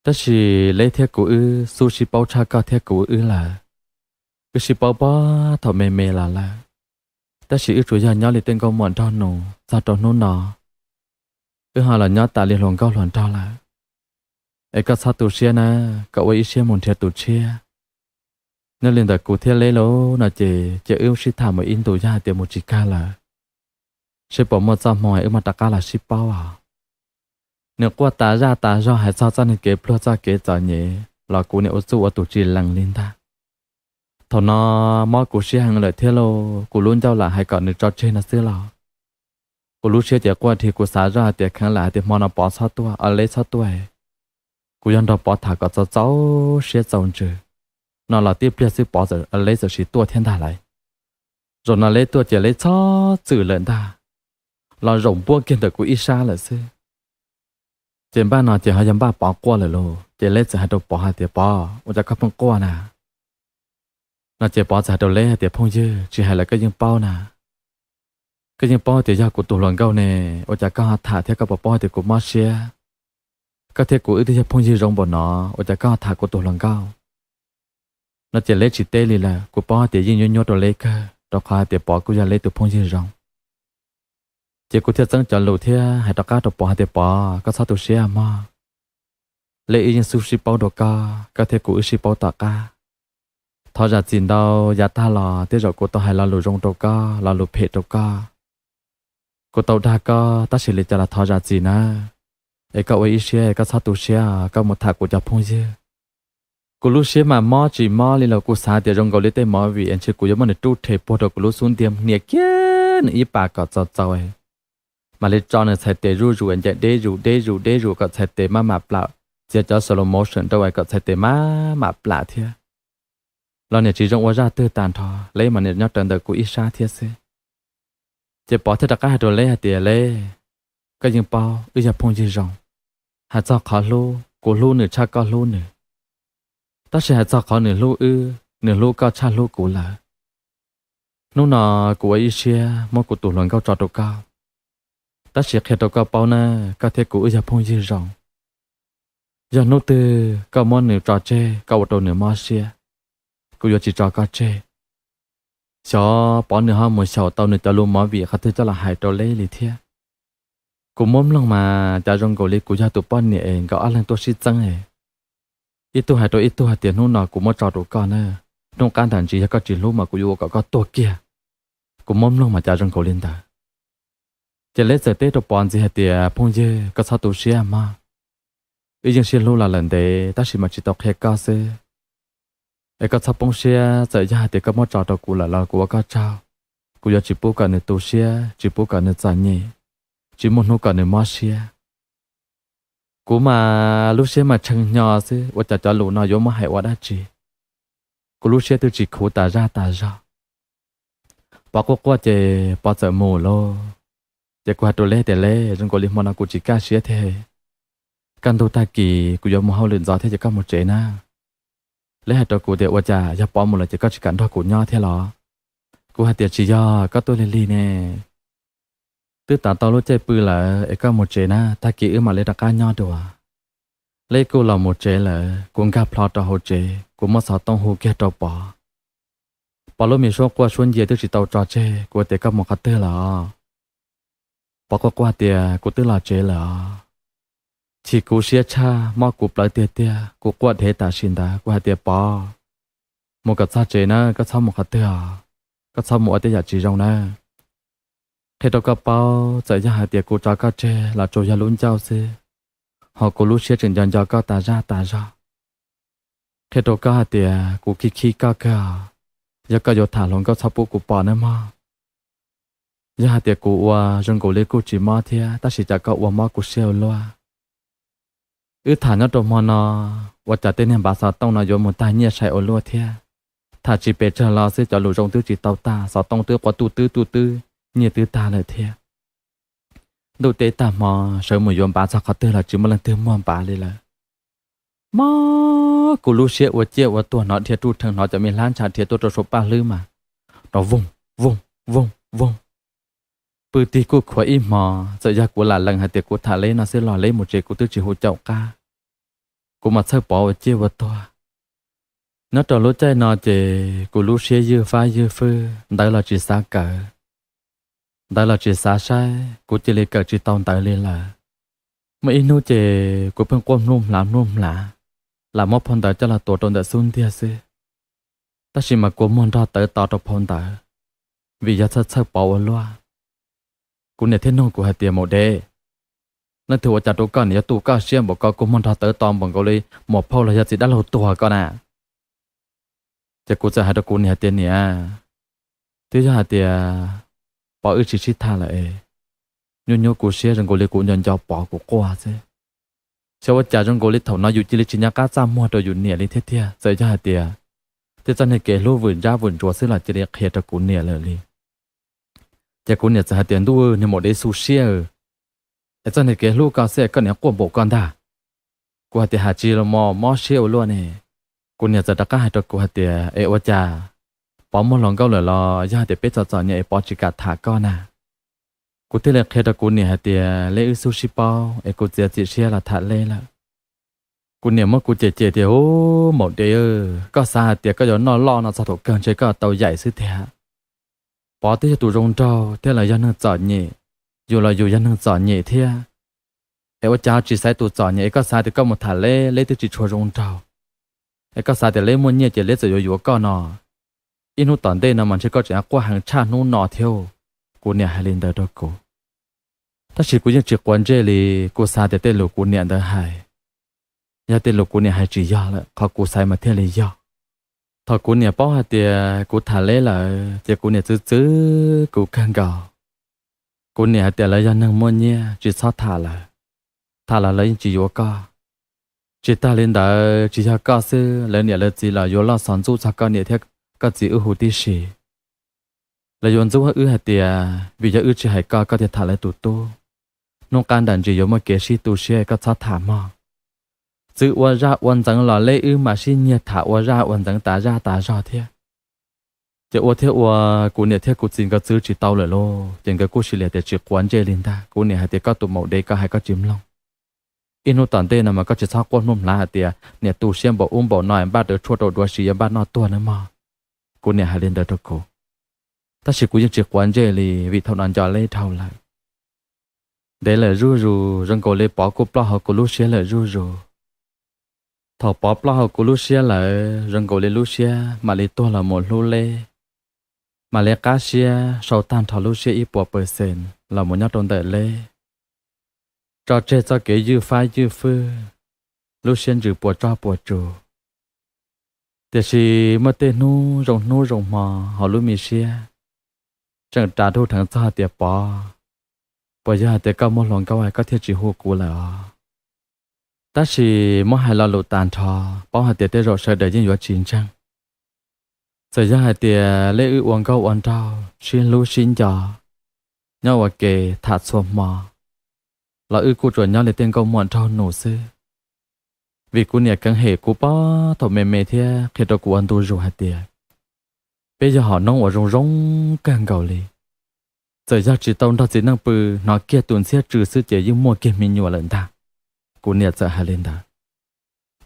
Tab sis Leb thiab kuv wb xub sib paub tshaj koj thiab kuv wb lawm. Wb sib paub puag thaum me me los lawm, tab sis wb tsuas yog nyob li tej nkauj muam nraug nus txog rau hnub no, wb ho los nyob tas li hluas nkauj hluas nraug lawm. Es koj txhob tu siab na, koj ua ib siab mus nrhiav tus tshiab. Nyob li ntawm kuv thiab Leb lauj no ces cia wb sib tham mus ib ntus, yog hais tias mus tsis kag lawm, seb puas muaj txoj hmoo wb mam rov qab los sib paub os. Nws quaj tas zaj tas zog hais txog txoj niag kev pluag txoj kev txom nyem los kuv niam ua txuj ua tus tsis lees li ntag. Thaum no mob kuv siab heev lawm thiab lauj, kuv lub ncauj lam hais kom nws tso tseg no xwb los kuv lub siab ces quaj dhi. Kuv xav zoj hais tias kheev lam hais tias hmo no Pov txhob tuaj, Leb txhob tuaj, kuv yuav nrog Pov tham kom txaus txaus siab txaus ntsws no los tib pliag xwb Pov, Leb txawm sis tuaj thiab ntag lauj. Zaum no Leb tuaj ces Leb txhob txwm lawm ntag, los zaum npuab kiag ntawm kuv ib sab lawm xwb. Ces npaj no ces ho yog npaj Pov quaj lawm lauj. Ces Leb txawm hais rau Pov hais tias, Pov, ua cas koj pheej quaj na? No ces Pov txawm hais rau Leb hais tias, Phooj ywg, tsis hais lawm koj yeej paub na, koj yeej paub tias yog kuv tus hluas nkauj ne, ua cas koj ho tham thiab, koj puas paub hais tias kuv mob siab? Koj thiab kuv wb twb yog phooj ywg zoo npaum no, ua cas koj ho tham kuv tus hluas nkauj? No ces Leb tsis teb li lawm, kuv paub hais tias yeej nyuaj nyuaj rau Leb kawg rau qhov hais tias Pov kuj yog Leb tus phooj ywg zoo. Ces kuv thiaj txeeb cov lus thiab hais rov qab rau Pov hais tias, Pov, koj txhob tu siab mog, Leb wb yeej xub sib paub rau koj, koj thiab kuv wb sib paub tom qab. Thov zam txim ntau, yav tag los tej zaum kuv tau hais lo lus zoo rau koj, lo lus phem rau koj. Kuv tau dag koj tab sis li cas los thov zam txim nawb. Es koj ua ib siab, koj txhob tu siab, koj mus tham kuv cov phooj ywg. Kuv lub siab mas mob tsis mob li los kuv xav tias zoo nkaus li tej movie es ntshe kuv yuav muab nws rub rhe puag rau kuv lub xub ntiag hnia kiag nws ib pas kom txaus txaus, mam li tso nws txhais tes zuj zus ncaim deb zus deb zus deb zus kom txhais tes maj mam plam, txiav cov slow motion rau es kom txhais tes maj mam plam thiab. Los niam tsis zoo ua zaj twg tag nrho, Leb mas niam nyob rawv ntawm kuv ib sab thiab xwb. Ces Pov thiaj rov qab hais rau Leb hais tias, Leb, koj yeej paub wb yog phooj ywg zoo. Hais txog qhov hlub, kuv hlub nws tshaj koj hlub nws. Tab sis hais txog qhov nws hlub wb, nws hlub koj tshaj hlub kuv lawm. Hnub no kuv ua ib siab muab kuv tus hluas nkauj tso rau koj, tab sis qhia rau koj paub na, koj thiab kuv wb yog phooj ywg zoo. Yog hnub twg koj muab nws tso tseg, koj ua rau nws mob siab, kuv yuav tsis tso koj tseg. Xyov Pov nws ho mus xyaum tau nws cov lus movie qhov twg coj los hais rau Leb li thiab. Kuv muab mloog mas cas zoo nkaus li kuv yog tus poj niam es nkawd ob leeg tuaj sib txeeb es ib tug hais rau ib tug hais tias hnub no kuv muab tso rau koj na, hnub qab nram ntsis yog koj tsis hlub mas kuv yuav ua kom koj tuag kiag. Kuv muab mloog mas cas zoo nkaus li ntawd. Ces Leb txawm teb rau Pov ntxiv hais tias, Phooj ywg, koj txhob tu siab mog. Wb yeej sib hlub los lawm ntev tab sis mas tsis tau qhia koj xwb. Es koj txhob poob siab, txawm yog hais tias koj muab tso rau kuv lawm los kuv ua koj tsaug. Kuv yuav tsis pub kom nws tu siab, tsis pub kom nws txom nyem, tsis muaj hnub kom nws mob siab. Kuv mas lub siab mas tshee hnyo xwb, ua cas cov lus no yuav muab hais ua dab tsi. Kuv lub siab twb tsis khuv tas zaj tas zog. Pov quaj quaj ces Pov txawm mus lauj. Ces kuv hais rau Leb tias, Leb, zoo nkaus li hmo no kuv tsis kaj siab thiab. Kaj ntug tag kis kuv yuav mus hauj lwm ntxov thiab ces koj mus tsev na. Leb hais rau kuv tias, Ua cas yog Pov mus lawm ces koj tsis kam nrog kuv nyob thiab los? Kuv hais tias, Tsis yog, koj tuaj lig lig ne, twb tas tau lub caij pw lawm es koj mus tsev na, tag kis wb mam li rov qab nyob dua. Leb kuj los mus tsev lawm, kuv nkag plho rau hauv tsev, kuv muab xov tooj hu kiag rau Pov. Pov lub me suab quaj suab ncia twb tsis tau tso tseg, kuv tias, Koj mus qhov twg lawm? Pov quaj quaj tias, Kuv twb los tsev lawm os. Chim kuv siab tshaj, mob kuv plawv tiag tiag, kuv quaj dhev tam sim ntawd. Kuv hais tias, Pov, mus kom txog tsev na, koj txhob mus qhov twg os, koj txhob mus ua tej yam tsis zoo na. Qhia rau koj paub, txawm yog hais tias kuv tso koj tseg los tsuas yog lub ncauj xwb, ho kuv lub siab tseem nco nco koj tas zaj tas zog. Qhia rau koj hais tias kuv khib khib koj kawg os, yog koj yuav tham hluas nkauj txhob pub kuv pom nawb mog. Yog hais tias kuv ua zoo nkaus li kuj tsis mob thiab, tab sis cas koj ua mob kuv siab ua luaj. Wb tham nyob rau hmo no, ua cas tej niag npav xov tooj no yuav mus tag nyiaj sai ua luaj thiab. Tham tsis pes tsawg los xwb cov lus zoo twb tsis tau tag, xov tooj twb quaj tuj twb tuj twb, nyiaj twb tag lawm thiab. Ntuj teb tag hmo, sawv mus yuav npav txog qhov twg los tsis muaj leej twg muag npav li lawm. Mob kuv lub siab ua ciaj ua tuag, hnov dhia ruj rheev, hnov cov me hlab ntsha dhia tuaj rau saum paj hlwb mas nrov voog voog voog voog. Pw tig kuj khuav ib hmo, txawm yog kuv lam lees hais tias kuv tham Leb no xwb los Leb mus tsev kuv twb tsis hu caum qab. Kuv mas txhawj Pov ua ciaj ua tuag. Nyob rau lub caij no ces kuv lub siab ywj fab ywj fwj, ntawv los tsis xav kawm, ntawv los tsis xav saib, kuv cia li kawm tsis tau ntawv li lawm. Muaj ib hnub ces kuv pheej quaj mluj mhlav mluj mhlav, lam muab phau ntawv coj los tuav rau ntawm xub ntiag xwb. tab sis mas kua muag nrog tawv to rau phau ntawv, vim yog txhawj txhawj Pov ua luaj. Kuv niam thiaj nug kuv hais tias, Maum Dev, leej twg ua cas rau koj niam yuav tu koj siab npaum ko, kua muag nrog tawv to npaum nkaus li muam phauj los yog txiv dab laug tuag koj na? Ces kuv txawm hais rau kuv niam hais tias, Niam, twb yog hais tias Pov wb tsis sib tham lawm es nyuaj nyuaj kuv siab, zoo nkaus li kuv nco nco Pov kuv quaj xwb. Xyov ua cas zoo nkaus li thaum no yus cia li tsis nco qab txaj muag rau yus niam li thiab tiag. Txawm yog hais tias tej txoj niag kev hlub vwm ntsab vwm ntsuav xwb los cia li qhia rau kuv niam lawm li. Ces kuv niam txawm hais tias, Ntuj, niag maum dev xu siab, es txoj niag kev hlub koj xwb koj niam quaj npaum ko ntag. Kuv hais tias, Has tsis los mob siab ua luaj ne. Kuv niam txawm rov qab hais rau kuv hais tias, Es ua cas Pov muaj hluas nkauj lawm los yog hais tias peb txom txom nyem es Pov tsis kam tham koj na? Kuv thiaj li qhia rau kuv niam hais tias, Leb wb xub sib paub es kuv txiav txim siab los tham Leb lawm. Kuv niam muab kuv cem cem tias, Ub, maum dev, koj xav hais tias koj yuav noj loj no txog thaum kawg ntshe koj tau yaim xwb tiag. Pov twb yog tus zoo nraug thiab los yog neeg txom nyem, yus los yus yog neeg txom nyem thiab. Es ua cas tsis xaiv tus txom nyem es koj xav tias koj mus tham Leb, Leb twb tsis tshua zoo nraug, es koj xav tias Leb muaj nyiaj ces Leb txawm yuav yuav koj no? Ib hnub tom ntej no mas ntshe koj tseem quaj heev tshaj hnub no thiab. Kuv niam hais li ntawd rau kuv, tab sis kuv yeej tsis quav ntsej li. Kuv xav tias tej lus kuv niam ntawd hais yog tej lus kuv niam hais tsis yog lawm, qhov kuv xaiv mas thiaj li yog. Thaum kuv niam paub hais tias kuv tham Leb lawm ces kuv niam txwv txwv kuv kawg nkaus. Kuv niam hais tias, Lawv yog neeg muaj nyiaj, tsis txhob tham lawv, tham los lawv yeej tsis yuav koj. Tsis tag li ntawd, tsis yog koj xwb, lawv niam lawv txiv los yuav loj xov ntxub txog koj niam thiab koj txiv wb huv tib si. Lawv yuav ntxub wb hais tias vim yog wb tsis hais koj, koj thiaj tham lawv tus tub. Hnub qab nram ntsis yuav muaj kev sib tu siab, koj txhob tham mog. Txwv ua zaj ua ntxeev los Leb wb mam sib nyiag tham ua zaj ua ntxeev tas zaj tas zog thiab. Ces ua thiab ua, kuv niam thiab kuv txiv nkawd txwv tsis tau lawm lauj, ces nkawd kuj cia li tias tsis quav ntsej li ntag. Kuv niam hais tias, Koj tus maum dev, koj hais koj tsis mloog. Ib hnub tom ntej no mas koj tsis txhob quaj hnub hnav hais tias niam tu siab npaum ub npaum no, npaj rawv tshuaj rau duav siv yuav npaj noj tuag nawb mog. Kuv niam hais li ntawd rau kuv, tab sis kuv yeej tsis quav ntsej li vim thaum no nco Leb dhau lawm. Ntev lawm zuj zus, zoo nkaus li Pov kuj ploj hauv kuv lub siab lawm zuj zus. Thaum Pov ploj hauv kuv lub siab lawm, zoo nkaus li lub siab mam li tuag los mus hlub Leb, mam li qab siab sau tag nrho lub siab ib puas percent los mus nyob rau ntawm Leb, tso tseg txoj kev ywj fab ywj fwj, lub siab ntsws puas tsoj puas tsus. Tiam sis muaj tej hnub zoo hnub zoo hmo hauv lub me siab tseem ras dhuj dheev txog tias, Pov, puas yog hais tias koj muaj hluas nkauj es koj thiaj tsis hu kuv lawm os? Tab sis muab hais lo lus tag nrho, paub hais tias tej zaum sawv daws yeej yuav tsis ntseeg. Txawm yog hais tias Leb wb ua nkauj ua nraug sib hlub sib nco, nyob ua ke tham txhua hmo, los wb kuj tsuas nyob li tej nkauj muam nraug nus xwb. Vim kuv niam keev hem kuv pob thaum me me thiab qhia rau kuv ua ntu zus hais tias, peb yog hom noob uas zoo zoo kawg nkaus li. Txawm yog tsis tau nrog txiv neej pw, hnov kiag tus ntxhiab tsw xwb ces yeej muaj kiag me nyuam lawm ntag. Kuv niam txawm hais li ntawd,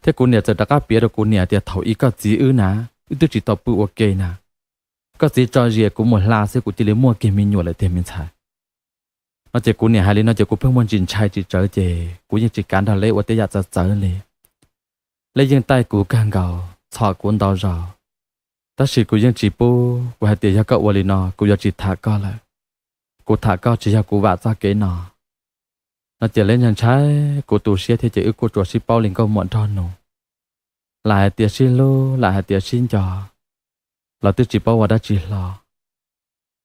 thiab kuv niam txawm rov qab piav rau kuv niam tias, thaum ub koj txiv wb na, wb twb tsis tau pw ua ke na. Koj txiv tso zias kuv mus hla xwb kuv cia li muaj kiag me nyuam lawm tiag me ntxhais. No ces kuv niam hais li no ces kuv pheej muaj ntsis ntshai tsis tsawv ces kuv yeej tsis kav nrog Leb ua tej yam txawv txawv li. Leb yeej taij kuv kawg nkaus, txhom kuv ntau zaus, tab sis kuv yeej tsis pub. Kuv hais tias, yog koj ua li no kuv yuav tsis tham koj lawm. Kuv tham koj tsis yog kuv vam txoj kev no. No ces Leb ntshai ntshai kuv tu siab thiab ces wb kuj tsuas sib paub li nkauj muam nraug nus. Lam hais tias sib hlub, lam hais tias sib nco, los twb tsis paub ua dab tsi hlo.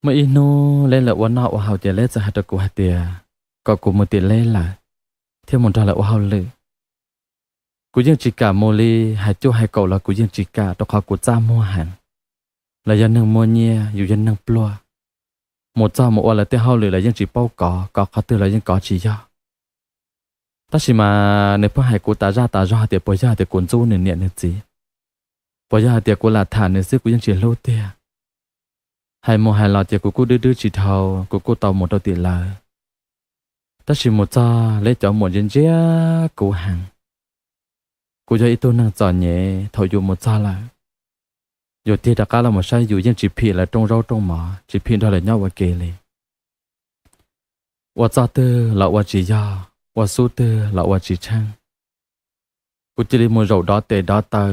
Muaj ib hnub Leb lawv ua noj ua haus ces Leb txawm hais rau kuv hais tias, kom kuv mus tim Leb lawm, thiab mus nrog lawv ua hauj lwm. Kuv yeej tsis kam mus li, hais cuaj hais kaum los kuv yeej tsis kam rau qhov kuv txaj muag heev. Lawv yog neeg muaj nyiaj, yus yog neeg pluag. Mus txog mus ua lawv tej hauj lwm lawv yeej tsis paub kov, kov qhov twg los yeej kov tsis yog. Tab sis mas nws pheej hais kuv tas zaj tas zog tias puas yog hais tias kuv ntxub nws niam nws txiv, puas yog hais tias kuv lam tham nws xwb kuv yeej tsis hlub tiag. Hais mus hais los ces kuv kuj dwb dwb tsis dhau, kuv kuj tau mus rau tim lawv. Tab sis mus txog Leb cov muam ntsia ntsia kuv heev. Kuv yog ib tug neeg txom nyem, thaum yus mus txog lawm, yus tig rov qab los mus saib yus yeej tsis phim lawv rooj zaub rooj mov, tsis phim nrog lawv nyob ua ke li. Ua txoj twg los ua tsis yog, ua xub twg los ua tsis tsheej. Kuv cia li mus zaum dov tes dov taw,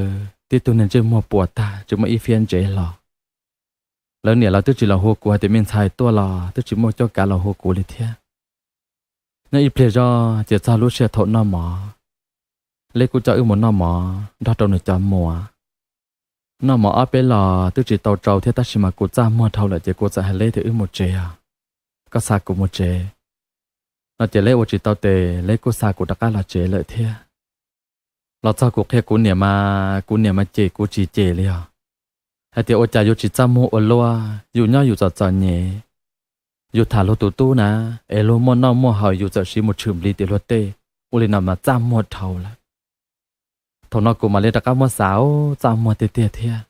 tib tug niag ntsej muag puas tag tsis muaj ib phiab ntsev hlo. Lawv niam los twb tsis los hu kuv hais tias me ntxhais tuaj los twb tsis muaj cuab kav los hu kuv li thiab. Nyob ib pliag zoj ces txog lub sij hawm thaum noj mov, Leb kuj coj wb mus noj mov nrog rau nws cov muam. Noj mov ob peb los twb tsis tau tsau thiab tab sis mas kuv txaj muag dhau lawm ces kuv txawm hais Leb tias wb mus tsev os, koj xa kuv mus tsev. No ces Leb ua tsis tau tes Leb kuj xa kuv rov qab los tsev lawm thiab. Los txog kuv qhia kuv niam mas kuv niam mas cem kuv tsis cem li os, hais tias ua cas yus tsis txaj muag ua luaj, yus nyob yus txom txom nyem, yus tham luag tus tub na, es luag muaj noj muaj haus yus txawm siv mus tshwm nplis tim luag tej, ua li no mas txaj muag dhau lawm. Thaum no kuv mam li rov qab muab xav, txaj muag tiag tiag thiab.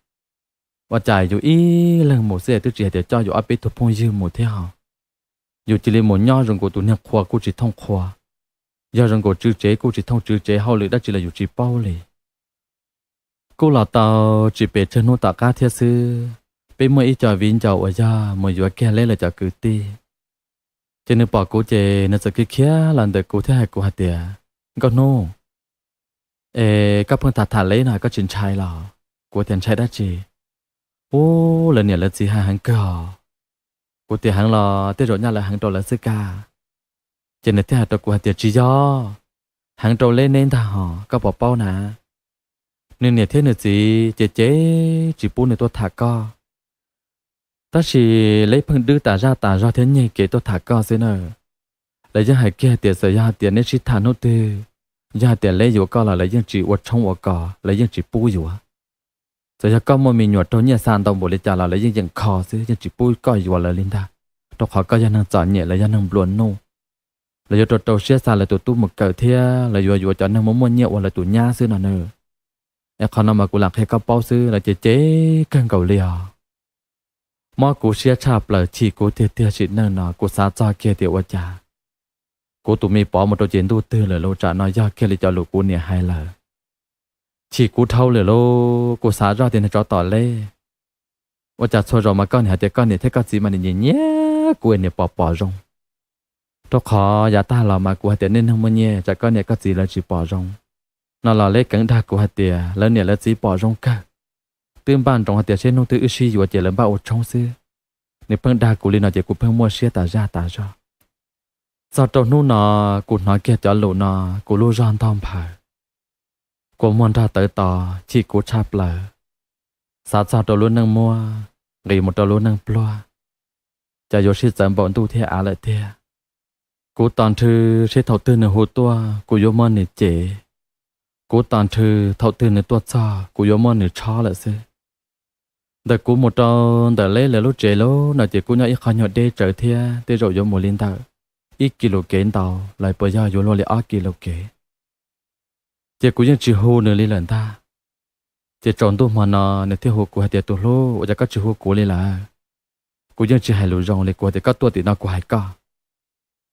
Ua cas yus ib leeg mus xwb twb tsis hais tias coj yus ob peb tug phooj ywg mus thiab hos, yus cia li mus nyob zoo nkaus tus niag qhua kuj tsis thooj qhua, yog zoo nkaus tswv tsev kuj tsis thooj tswv tsev, hauj lwm dab tsi los yus tsis paub li. Kuj los tau tsis pes tsawg hnub tom qab thiab xwb, peb muaj ib co viv ncaus uas yog mus yuav kiag Leb lawv cov kwv tij, ces nws pom kuv ces nws txawm khiav khiav los ntawm kuv thiab hais kuv hais tias, Nkauj Hnub, es koj pheej tham tham Leb no koj tsis ntshai los? Kuv tias, Ntshai dab tsi? Ub, lawv niam lawv txiv hais heev kawg os. Kuv tias, Heev los tej zaum nyaj lawv heev rau lawv xwb kag. Ces nws thiaj hais rau kuv hais tias, Tsis yog, heev rau Leb neb ntag hos, koj puas paub na? Nws niam thiab nws txiv ces cem tsis pub nws tuaj tham koj, tab sis Leb pheej dwb tas zaj tas zog thiab nyiag kev tuaj tham koj xwb na. Lawv yeej hais kiag tias txawm yog hais tias neb sib tham hnub twg, yog hais tias Leb yuav koj los lawv yeej tsis ua tshoob ua kos, lawv yeej tsis pub yuav. Txawm yog koj muaj me nyuam raug nyiaj xa ntau npaum li cas los lawv yeej yeem kho xwb, yeej tsis pub koj yuav lawv li ntag, rau qhov koj yog neeg txom nyem, lawv yog neeg nplua nuj. Lawv yuav rau rau siab xa lawv tus tub mus kawm thiab lawv yuav yuav cov neeg muaj muaj nyiaj ua lawv tus nyab xwb no na. Es qhov no mas kuv lam qhia koj paub xwb, lawv ces cem kawg nkaus li os. Mob kuv siab tshaj plaws, chim kuv tiag tiag sim neej no kuv xav txog kiag tias ua cas kuv tus me Pov mus rau ces ntuj twg lawm lauj, tsam no yog kiag li cov lus kuv niam hais lawm. Chim kuv dhau lawm lauj, kuv xav zoj tias niag tsov tom Leb, ua cas txhua zaus mas koj niam hais tias koj niam thiab koj txiv mas nyiam nyiam kuv es niam pom pom zoo. Rau qhov yav tag los mas kuv hais tias nej neeg muaj nyiaj tsam koj niam koj txiv lawv tsis pom zoo. No los Leb keev dag kuv hais tias lawv niam lawv txiv pom zoo kawg, twb npaj nroos hais tias seb hnub twg wb sib yuav ces lawv npaj ua tshoob xwb. Nws pheej dag kuv li no ces kuv pheej muaj siab tas zaj tas zog. Txog rau hnub no kuv hnov kiag cov lus no kuv lub zog ntog nphaws, kua muag nrog tawv tos, chim kuv tshaj plaws. Xav txog rau lub neej muab, nqis mus rau lub neej pluag, cas yuav sib txawv npaum ntuj thiab av lawm tiag. Kuv tos nrhw seb thaum twg nws hu tuaj kuv yuav muab nws cem. Kuv tos nrhw thaum twg nws tuaj txog kuv yuav muab nws tshob lawm xwb. Ntawm kuv mus rau ntawm Leb lawv lub tsev lub no ces kuj nyob ib qho nyuag deb tsawv thiab, tej zaum yuav mus li ntawm ib kis lus kev ntau los puas yog yuav luag li ob kis lus kev. Ces kuv yeej tsis hu nws li lawm ntag. Ces tsaus ntuj hmo no nws thiaj hu kuv hais tias, Tus hlub, ua cas koj tsis hu kuv li lawm? Kuv yeej tsis hais lus zoo li, kuv hais tias, Koj tuaj tim no kuv hais koj.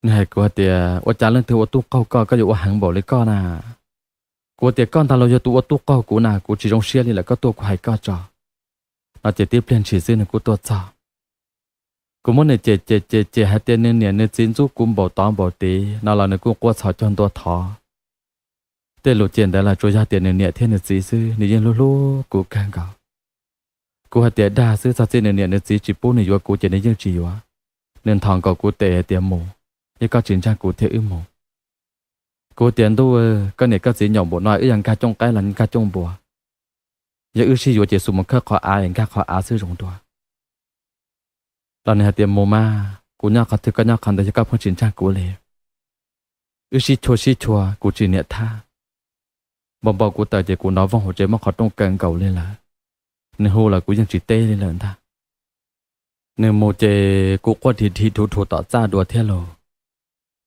Nws hais kuv hais tias, Ua cas leej twg ua tub qaug koj, koj yuav ua heev npaum li koj na? Kuv tias, Koj ntag los yog tus ua tub qaug kuv na, kuv tsis zoo siab li lawm, koj tuaj kuv hais koj tso. No ces tib pliag ntshis xwb nws kuj tuaj txog. Kuv muab nws cem cem cem cem hais tias nws niam nws txiv ntxub kuv npaum tod npaum tid no los nws kuj quaj txhos caug ntua thov. Tej lus cem ntawd los tsuas yog tias nws niam thiab nws txiv xwb, nws yeej hlub hlub kuv kawg nkaus. Kuv hais tias dag xwb, txog txij nws niam nws txiv tsis pub nws yuav kuv ces nws yeej tsis yuav. Nws nthos nkaus kuv tes hais tias, Mus, yog koj tsis ntseeg kuv thiab wb mus. Kuv tias, Ntuj, koj niam koj txiv nyaum npaum no wb yog nkag cooj qaib los nkag cooj npua, yog wb sib yuav ces xus mus khawb qhov av es nkag qhov av xwb zoo dua. Los nws hais tias, Mus mas, kuv nyob qhov twg koj nyob qhov ntawd, yog koj pheej tsis ntseeg kuv li. Wb sib chua sib chua kuv tsis niam thab. Npau npau kuv tawm ces kuv nrov voog hauv tsev muab qhov rooj kaw nkaus li lawm. Nws hu los kuv yeej tsis teb li lawm ntag. Nws mus ces kuv quaj dhia dhia dhuv dhuv tom txaj dua thiab lauj.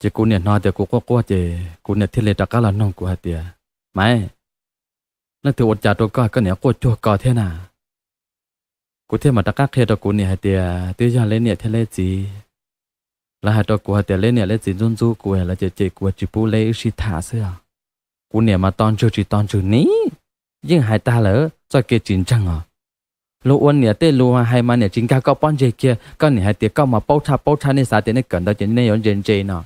Ces kuv niam hnov tias kuv quaj quaj ces kuv niam thiaj li rov qab los nug kuv hais tias, Maiv, leej twg ua cas rau koj koj niam quaj cuag ko thiab na? Kuv thiaj mam rov qab qhia rau kuv niam hais tias twb yog Leb niam thiab Leb txiv. Lawv hais rau kuv hais tias Leb niam Leb txiv ntxub ntxub kuv, lawv cem cem kuv tsis pub Leb wb sib tham xwb os. Kuv niam mas to ntswg tsis to ntswg ni, yeej hais tag lawm txoj kev tsis ntseeg os. Luag ua niam tej lus hais mas niam tsis nkag koj pob ntseg kiag, koj niam hais tias koj mas paub tshaj paub tshaj, nej xav tias nej kawm ntawv ces nej yuav ntse ntse no.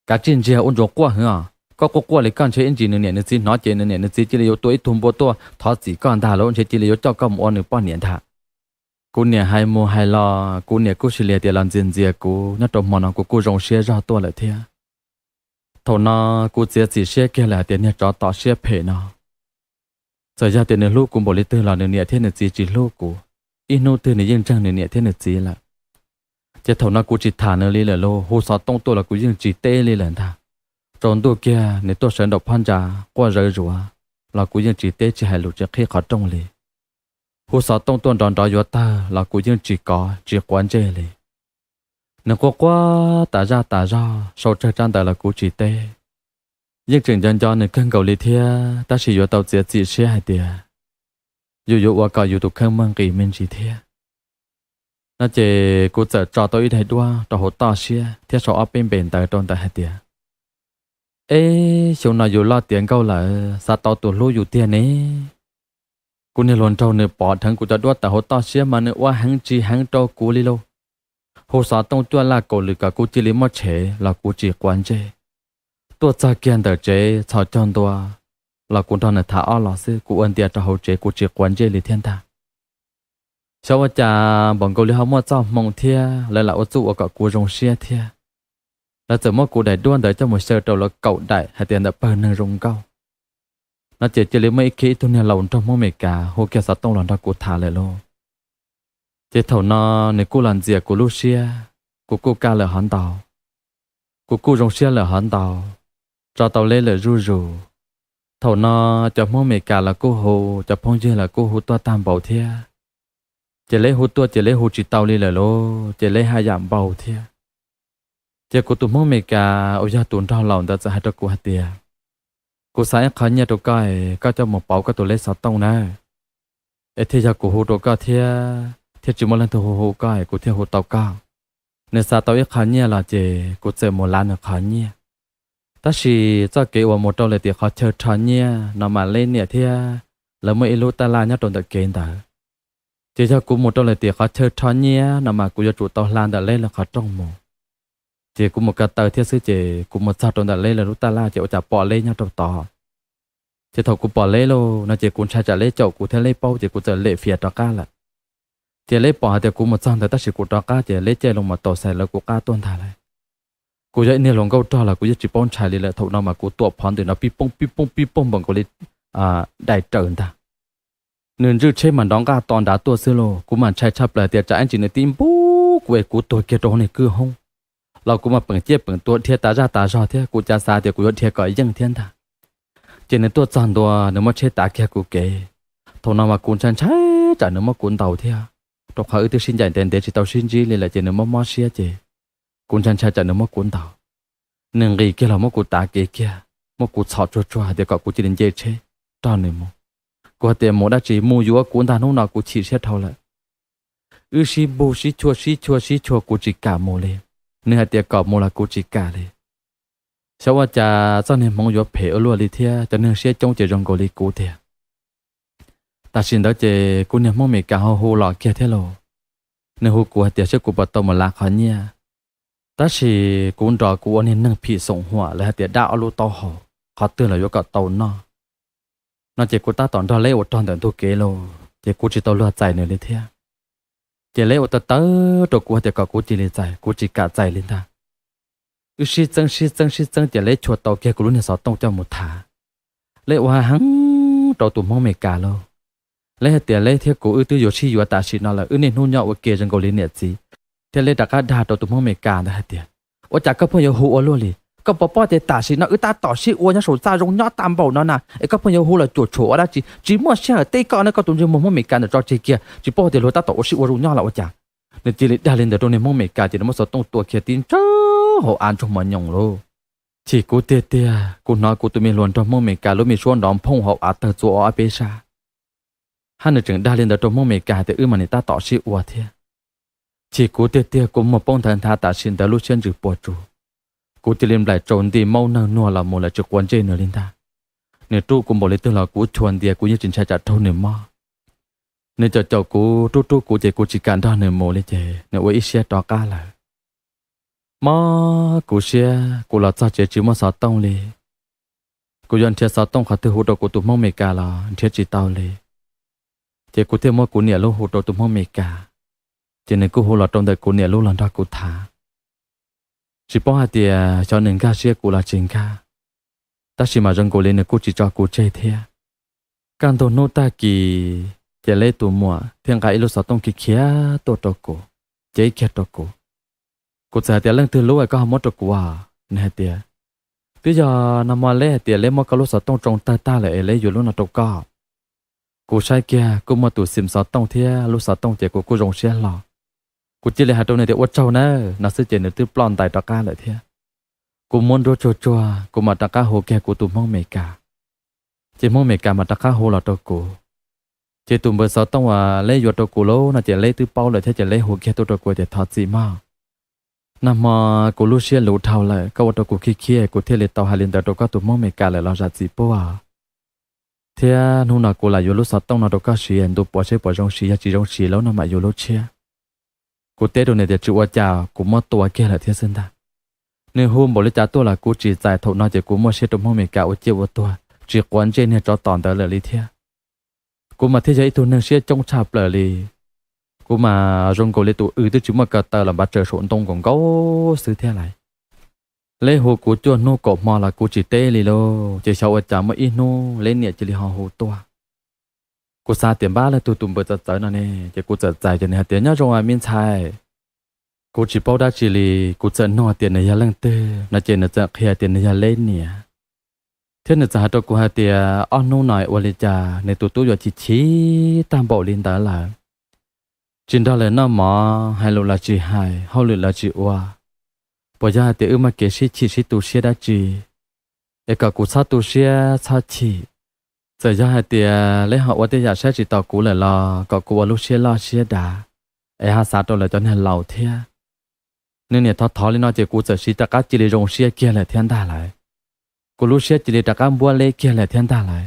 Kav tsij ntsiag, ua ntsuas quaj heev os. Koj quaj quaj li koj ntshe ib ntsis nws niam nws txiv hnov ces nws niam nws txiv cia li yuav tua ib tug npua tuaj thov txim koj ntag lauj, ntshe cia li yuav coj koj mus ua nws poj niam ntag. Kuv niam hais mus hais los kuv niam kuj cia li tias los ntxias ntxias kuv, nyob rau hmo no kuv kuj zoo siab zog tuaj lawm thiab. Thaum no kuv txiav txim siab kiag lawm hais tias niag tsov tom siab phem no, txawm yog tias nws hlub kuv npaum li twg los nws niam thiab nws txiv tsis hlub kuv. Ib hnub twg nws yeej ntseeg nws niam thiab nws txiv lawm. Ces thaum no kuv tsis tham nws li lawm lauj, hu xov tooj tuaj los kuv yeej tsis teb li lawm ntag. Tsaus ntuj kiag nws tuaj sawv nraum phab ntsa quaj zawv zuav los kuv yeej tsis teb tsis hais lus tsis qhib qhov rooj li. Hu xov tooj tuaj nrov nrov yuav tawg los kuv yeej tsis kov tsis quav ntsej li. Nws quaj quaj tas zaj tas zog sau tsawg tsab ntawv los kuv tsis teb. Yeej tseem nco nco nws kawg nkaus li thiab, tab sis yuav tau txiav txim siab hais tias yus yuav ua kom yus tus kheej muaj nqis me ntsis thiab. No ces kuv txawm tso tau ib daim duab rau hauv toj siab thiab sau ob peb npe ntawv rau ntawd hais tias, eb, xyoo no yus loj tiav nkauj lawm xav tau tus hlub yus tiag ne. Kuv niag hluas nraug nws pom dheev kuv cov duab tawm hauv toj siab mas nws ua heev tsis heev rau kuv li lauj. Hu xov tooj cuaj laj kaum lwm kom kuv cia li muab tshev los kuv tsis quav ntsej. Tuaj txog kiag ntawm tsev txhos caug ntua los kuv nrog nws tham ob los xwb, kuv ua ntias rau hauv tsev kuv tsis quav ntsej li thiab ntag. Xyov ua cas npaum nkaus li ho muaj txoj hmoo thiab lawv lam ua txuj ua kom kuv zoo siab thiab. Lawv txawm muab kuv daim duab ntawd coj mus xyaw rau lawv kaum daim hais tias ntawm pawg neeg zoo nkauj. No ces cia li muaj ib khib ib tug niag laus nraug Hmoob Amelikas hu kiag xov tooj los nrog kuv tham lawm lauj. Ces thaum no nws kuj los ntxias kuv lub siab, kuv kuj kaj lawm hov ntau, kuv kuj zoo siab lawm hov ntau, tso tau leb lawm zuj zus. Thaum no cov Hmoob Amelikas los kuj hu, cov phooj ywg los kuj hu tuaj tag npaum thiab. Ces leb hu tuaj ces leb hu tsis tau li lawm lauj, ces leb haj yam npau thiab. Ces kuv tus Hmoob Amelikas uas yog tus nraug laus ntawd txawm hais rau kuv hais tias, kuv xa ib qho nyiaj rau koj es koj coj mus pauv koj tus leb xov tooj nawb, es thiaj yog kuv hu rau koj thiab thiaj tsis muaj leej twg hu hu koj es kuv thiaj hu tau koj. Nws xa tau ib qho nyiaj los ces kuv txawm mus lav nws qhov nyiaj. Tab sis txoj kev uas mus rau lawm tim qhov chaw rho nyiaj no mas leb niam thiab lawv muaj ib lub taj laj nyob rau ntawm kev ntawd. Ces yog kuv mus rau lawm tim qhov chaw rho nyiaj no mas kuv yuav tsum tau hla ntawm leb lawv qhov rooj mus. Ces kuv mus ko taw thiab xwb ces kuv mus txog rau ntawm leb lawv lub taj laj ces ua cas pom leb nyob rau tod. Ces thaum kuv pom leb lauj no ces kuv ntshai tsam leb caum kuv thiab leb paub ces kuv txawm lem fias rov qab lawm. Ces leb pom hais tias kuv mus txog ntawd tab sis kuv rov qab ces leb caij loo mos taus xais lawv kuv qab tuaj ntag lauj. Kuv yog ib niag hluas nkauj rog los kuv yeej tsis paub ntshai li lawm, thaum no mas kuv tuam phov ntws no pib poob pib poob pib poob npaum nkaus li dais raws ntag. Nws ntswj tsheb mas nrov nqaj to nrad tuaj xwb lauj, kuv mas ntshai tshaj plaws tias tsam ib ntsis nws tib npug kuv es kuv tuag kiag rau hauv niag kwj hoob los kuv mas peem ciaj peem tua dhia tas zaj tas zog thiab, kuv cav xav tias kuv yuav dhia kom yeej thiab ntag. Ces nws tuaj txog ntua nws muab tsheb tav kiag kuv kev. Thaum no mas kuv ntshai ntshai tsam nws muab kuv ntaus thiab, rau qhov wb twb sib ncaim ntev ntev tsis tau sib ntsib li lawm ces nws mob mob siab ces kuv ntshai ntshai tsam nws muab kuv ntaus. Nws nqis kiag los muab kuv tav kev kiag, muab kuv txhom tsuag tsuag hais tias kom kuv cia li nce tsheb nrog nws mus. Kuv hais tias mus dab tsi, mus yuav kuv ntag, hnub no kuv chim siab dhau lawm. Wb sib npug sib chua sib chua sib chua kuv tsis kam mus li. Nws hais tias kom mus los kuv tsis kam li. Xyov ua cas txoj niag hmoov yuav phem ua luaj li thiab cov neeg siab coob ces zoo nkaus li kuv tiag. Tam sim ntawd ces kuv niag Hmoob Amelikas ho hu los kiag thiab lauj. Nws hu kuv hais tias seb kuv puas tau mus lav qhov nyiaj. Tab sis kuv nrog kuv ua niag neeg phim xoom huam lawv hais tias dab ob lub taub hau, qhov twg los yuav kom tau noj. No ces kuv tab tom nrog leb ua rog ntawm ntug kev lauj, ces kuv tsis tau luag txais nws li thiab. Ces leb ua taw tawv rau kuv hais tias kom kuv cia li txais, kuv tsis kam txais li ntag. Wb sib txeeb sib txeeb sib txeeb ces leb chua tau kiag kuv lub niag xov tooj coj mus thav. Leb ua heev rau tus Hmoob Amelikas lauj. Leb hais tias leb thiab kuv wb twb yuav sib yuav tam sim no lawm, wb niaj hnub nyob ua ke zoo nkaus li niam txiv, thiab leb rov qab dag rau tus Hmoob Amelikas ntawd hais tias, ua cas koj pheej yuav hu ua luaj li? Koj puas paub tias tam sim no wb tab tom sib ua nyob saum txaj zoo nyob tag npaum no na, es koj pheej yuav hu los cuam tshuam ua dab tsi? Tsis muaj sij hawm teb koj na, koj tus ntsej muag Hmoob Amelikas ntawm tso tseg kiag, tsis paub tias luag tab tom ua sib ua zoo nyob los ua cas? Nws cia li dag li ntawd rau niag Hmoob Amelikas ces nws muab xov tooj tua kiag tib ntsawg hauv av ntsoog mos nyoos lauj. Chim kuv tiag tiag, kuv hnov kuv tus me hluas nraug Hmoob Amelikas lub me suab nrov nphooj hauv av tawg txua ob peb sab. Hab nws tseem dag li ntawd rau Hmoob Amelikas hais tias wb mas nim tab tom sib ua thiab. Chim kuv tiag tiag, kuv muag poob nthawv nthav tam sim ntawd lub siab ntsws puas tsuaj. Kuv cia li nplaim tsaus nti maub nawg nuag los mus lawm tsis quav ntsej nws li ntag. Nws rub kuv npaum li twg los kuv chua ntias kuv yeej tsis ntshai tsam raug nws mob. Nws caum caum kuv rub rub kuv ces kuv tsis kam nrog nws mus li ces nws ua ib siab rov qab lawm. Mob kuv siab, kuv los txog tsev tsis muaj xov tooj li. Kuv yuav nrhiav xov tooj qhov twg hu rau kuv tus Hmoob Amelikas los nrhiav tsis tau li. Ces kuv thiaj muab kuv niam lub hu rau tus Hmoob Amelikas, ces nws kuj hu los rau ntawm kuv niam lub los nrog kuv tham. Tsis paub hais tias xyov nws nkag siab kuv los tsis nkag, tab sis mas zoo nkaus li nws kuj tsis tso kuv tseg thiab. Kaj ntug hnub tag kis, ces Leb tus muam thiaj nqa ib lub xov tooj khiav khiav tuaj rau kuv, cev kiag rau kuv. Kuv txawm hais tias, leej twg lub es koj ho muab rau kuv os? Nws hais tias, twb yog nag hmo Leb hais tias Leb muab koj lub xov tooj tsoo tawg tag lawm es Leb yuav lub no rau koj. Kuv saib kiag kuj muaj tus xim xov tooj thiab lub xov tooj ces kuv kuj zoo siab hlo. Kuv cia li hais rau nws tias ua tsaug nawb no xwb ces nws twb ploj ntais rov qab lawm thiab. Kuv muab nruab tsuag tsuag kuv mam rov qab hu kiag kuv tus Hmoob Amelikas, ces Hmoob Amelikas mam rov qab hu los rau kuv. Ces tus npawb xov tooj uas Leb yuav rau kuv lub no ces Leb twb paub lawm thiab ces Leb hu kiag tuaj rau kuv tias thov txim mog, nag hmo kuv lub siab luv dhau lawm, koj ua rau kuv khib khiab kuv thiaj li tau hais li ntawd rau koj tus Hmoob Amelikas lawm los zam txim puag. Thiab hnub no kuv lam yuav lub xov tooj no rau koj siv, ntu puav seb puas zoo siv, yog tsis zoo siv lawm no mam yuav lub tshiab. Kuv teb rau nws tias tsis ua cas, kuv muab tua kiag lawm thiab xwb ntag. Nws hu npaum li cas tuaj los kuv tsis txais, thaum no ces kuv muaj siab rau Hmoob Amelikas ua ciaj ua tuag tsis quav ntsej niag tsov tom ntawd lawm li thiab. Kuv mas thiaj yog ib tug neeg siab coob tshaj plaws li. Kuv mas zoo nkaus li tus w twb tsis muaj ko taw los npav tsaws saum ntoo nkaus nkaus xwb thiab lais. Leb hu kuv cuaj hnub kaum hmo los kuv tsis teb li lauj, ces xyov ua cas muaj ib hnub Leb niam cia li ho hu tuaj. Kuv xav tias npab leej twg tus npawb txawv txawv no ne, ces kuv txawm txais ces nws hais tias nyob zoo me ntxhais, kuv tsis paub dab tsi li. Kuv txawm nug tias nws yog leej twg no ces nws txawm qhia tias nws yog Leb niam. Thiab nws txawm hais rau kuv hais tias ob hnub no ua li cas nws tus tub yuav chim chim tag npaum li ntawd lawm, tsis nrog lawv noj mov, hais lus los tsis hais, hauj lwm los tsis ua. Puas yog hais tias wb muaj kev sib chim sib tu siab dab tsi, es kom kuv txhob tu siab txhob chim? Txawm yog hais tias Leb ho ua tej yam saib tsis taus kuv lawm los kom kuv ua lub siab loj siab dav, es ho xav rau lawv cov niag laus thiab. Nws niam thov thov li no ces kuv txawm siv rov qab cia li zoo siab kiag lawm thiab ntag lawm. Kuv lub siab cia li rov qab npuab Leb kiag lawm thiab ntag lawm.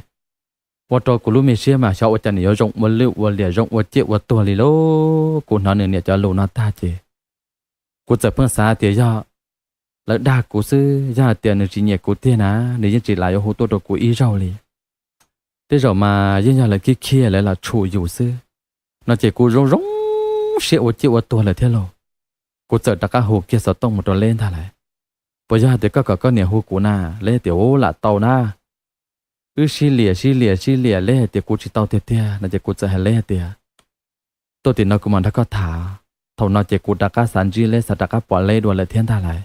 Ua rau kuv lub me siab mas xyov ua cas nws yuav zoo ua lwj ua liam, zoo ua ciaj ua tuag li lauj. Kuv hnov nws niam cov lus no tag ces kuv txawm pheej xav tias yog lawv dag kuv xwb, yog hais tias nws tsis nyiam kuv tiag na, nws yeej tsis lam yuav hu tuaj rau kuv ib zaug li. Tej zaum mas yeej yog lawv khib khiab lawv lam tshum yus xwb no ces kuv zoo zoo siab ua ciaj ua tuag lawm thiab lauj. Kuv txawm rov qab hu kiag xov tooj mus rau Leb ntag lawm. Puas yog hais tias koj kom koj niam hu kuv na? Leb tias u lam tau na. Wb sib liam sib liam sib liam, Leb hais tias kuv tsis tau tiag tiag no ces kuv txawm hais Leb hais tias tuaj tim no kuv mam nrog koj tham. Thaum no ces kuv rov qab xav ntsib Leb, xav rov qab pom Leb dua lawm thiab ntag lawm.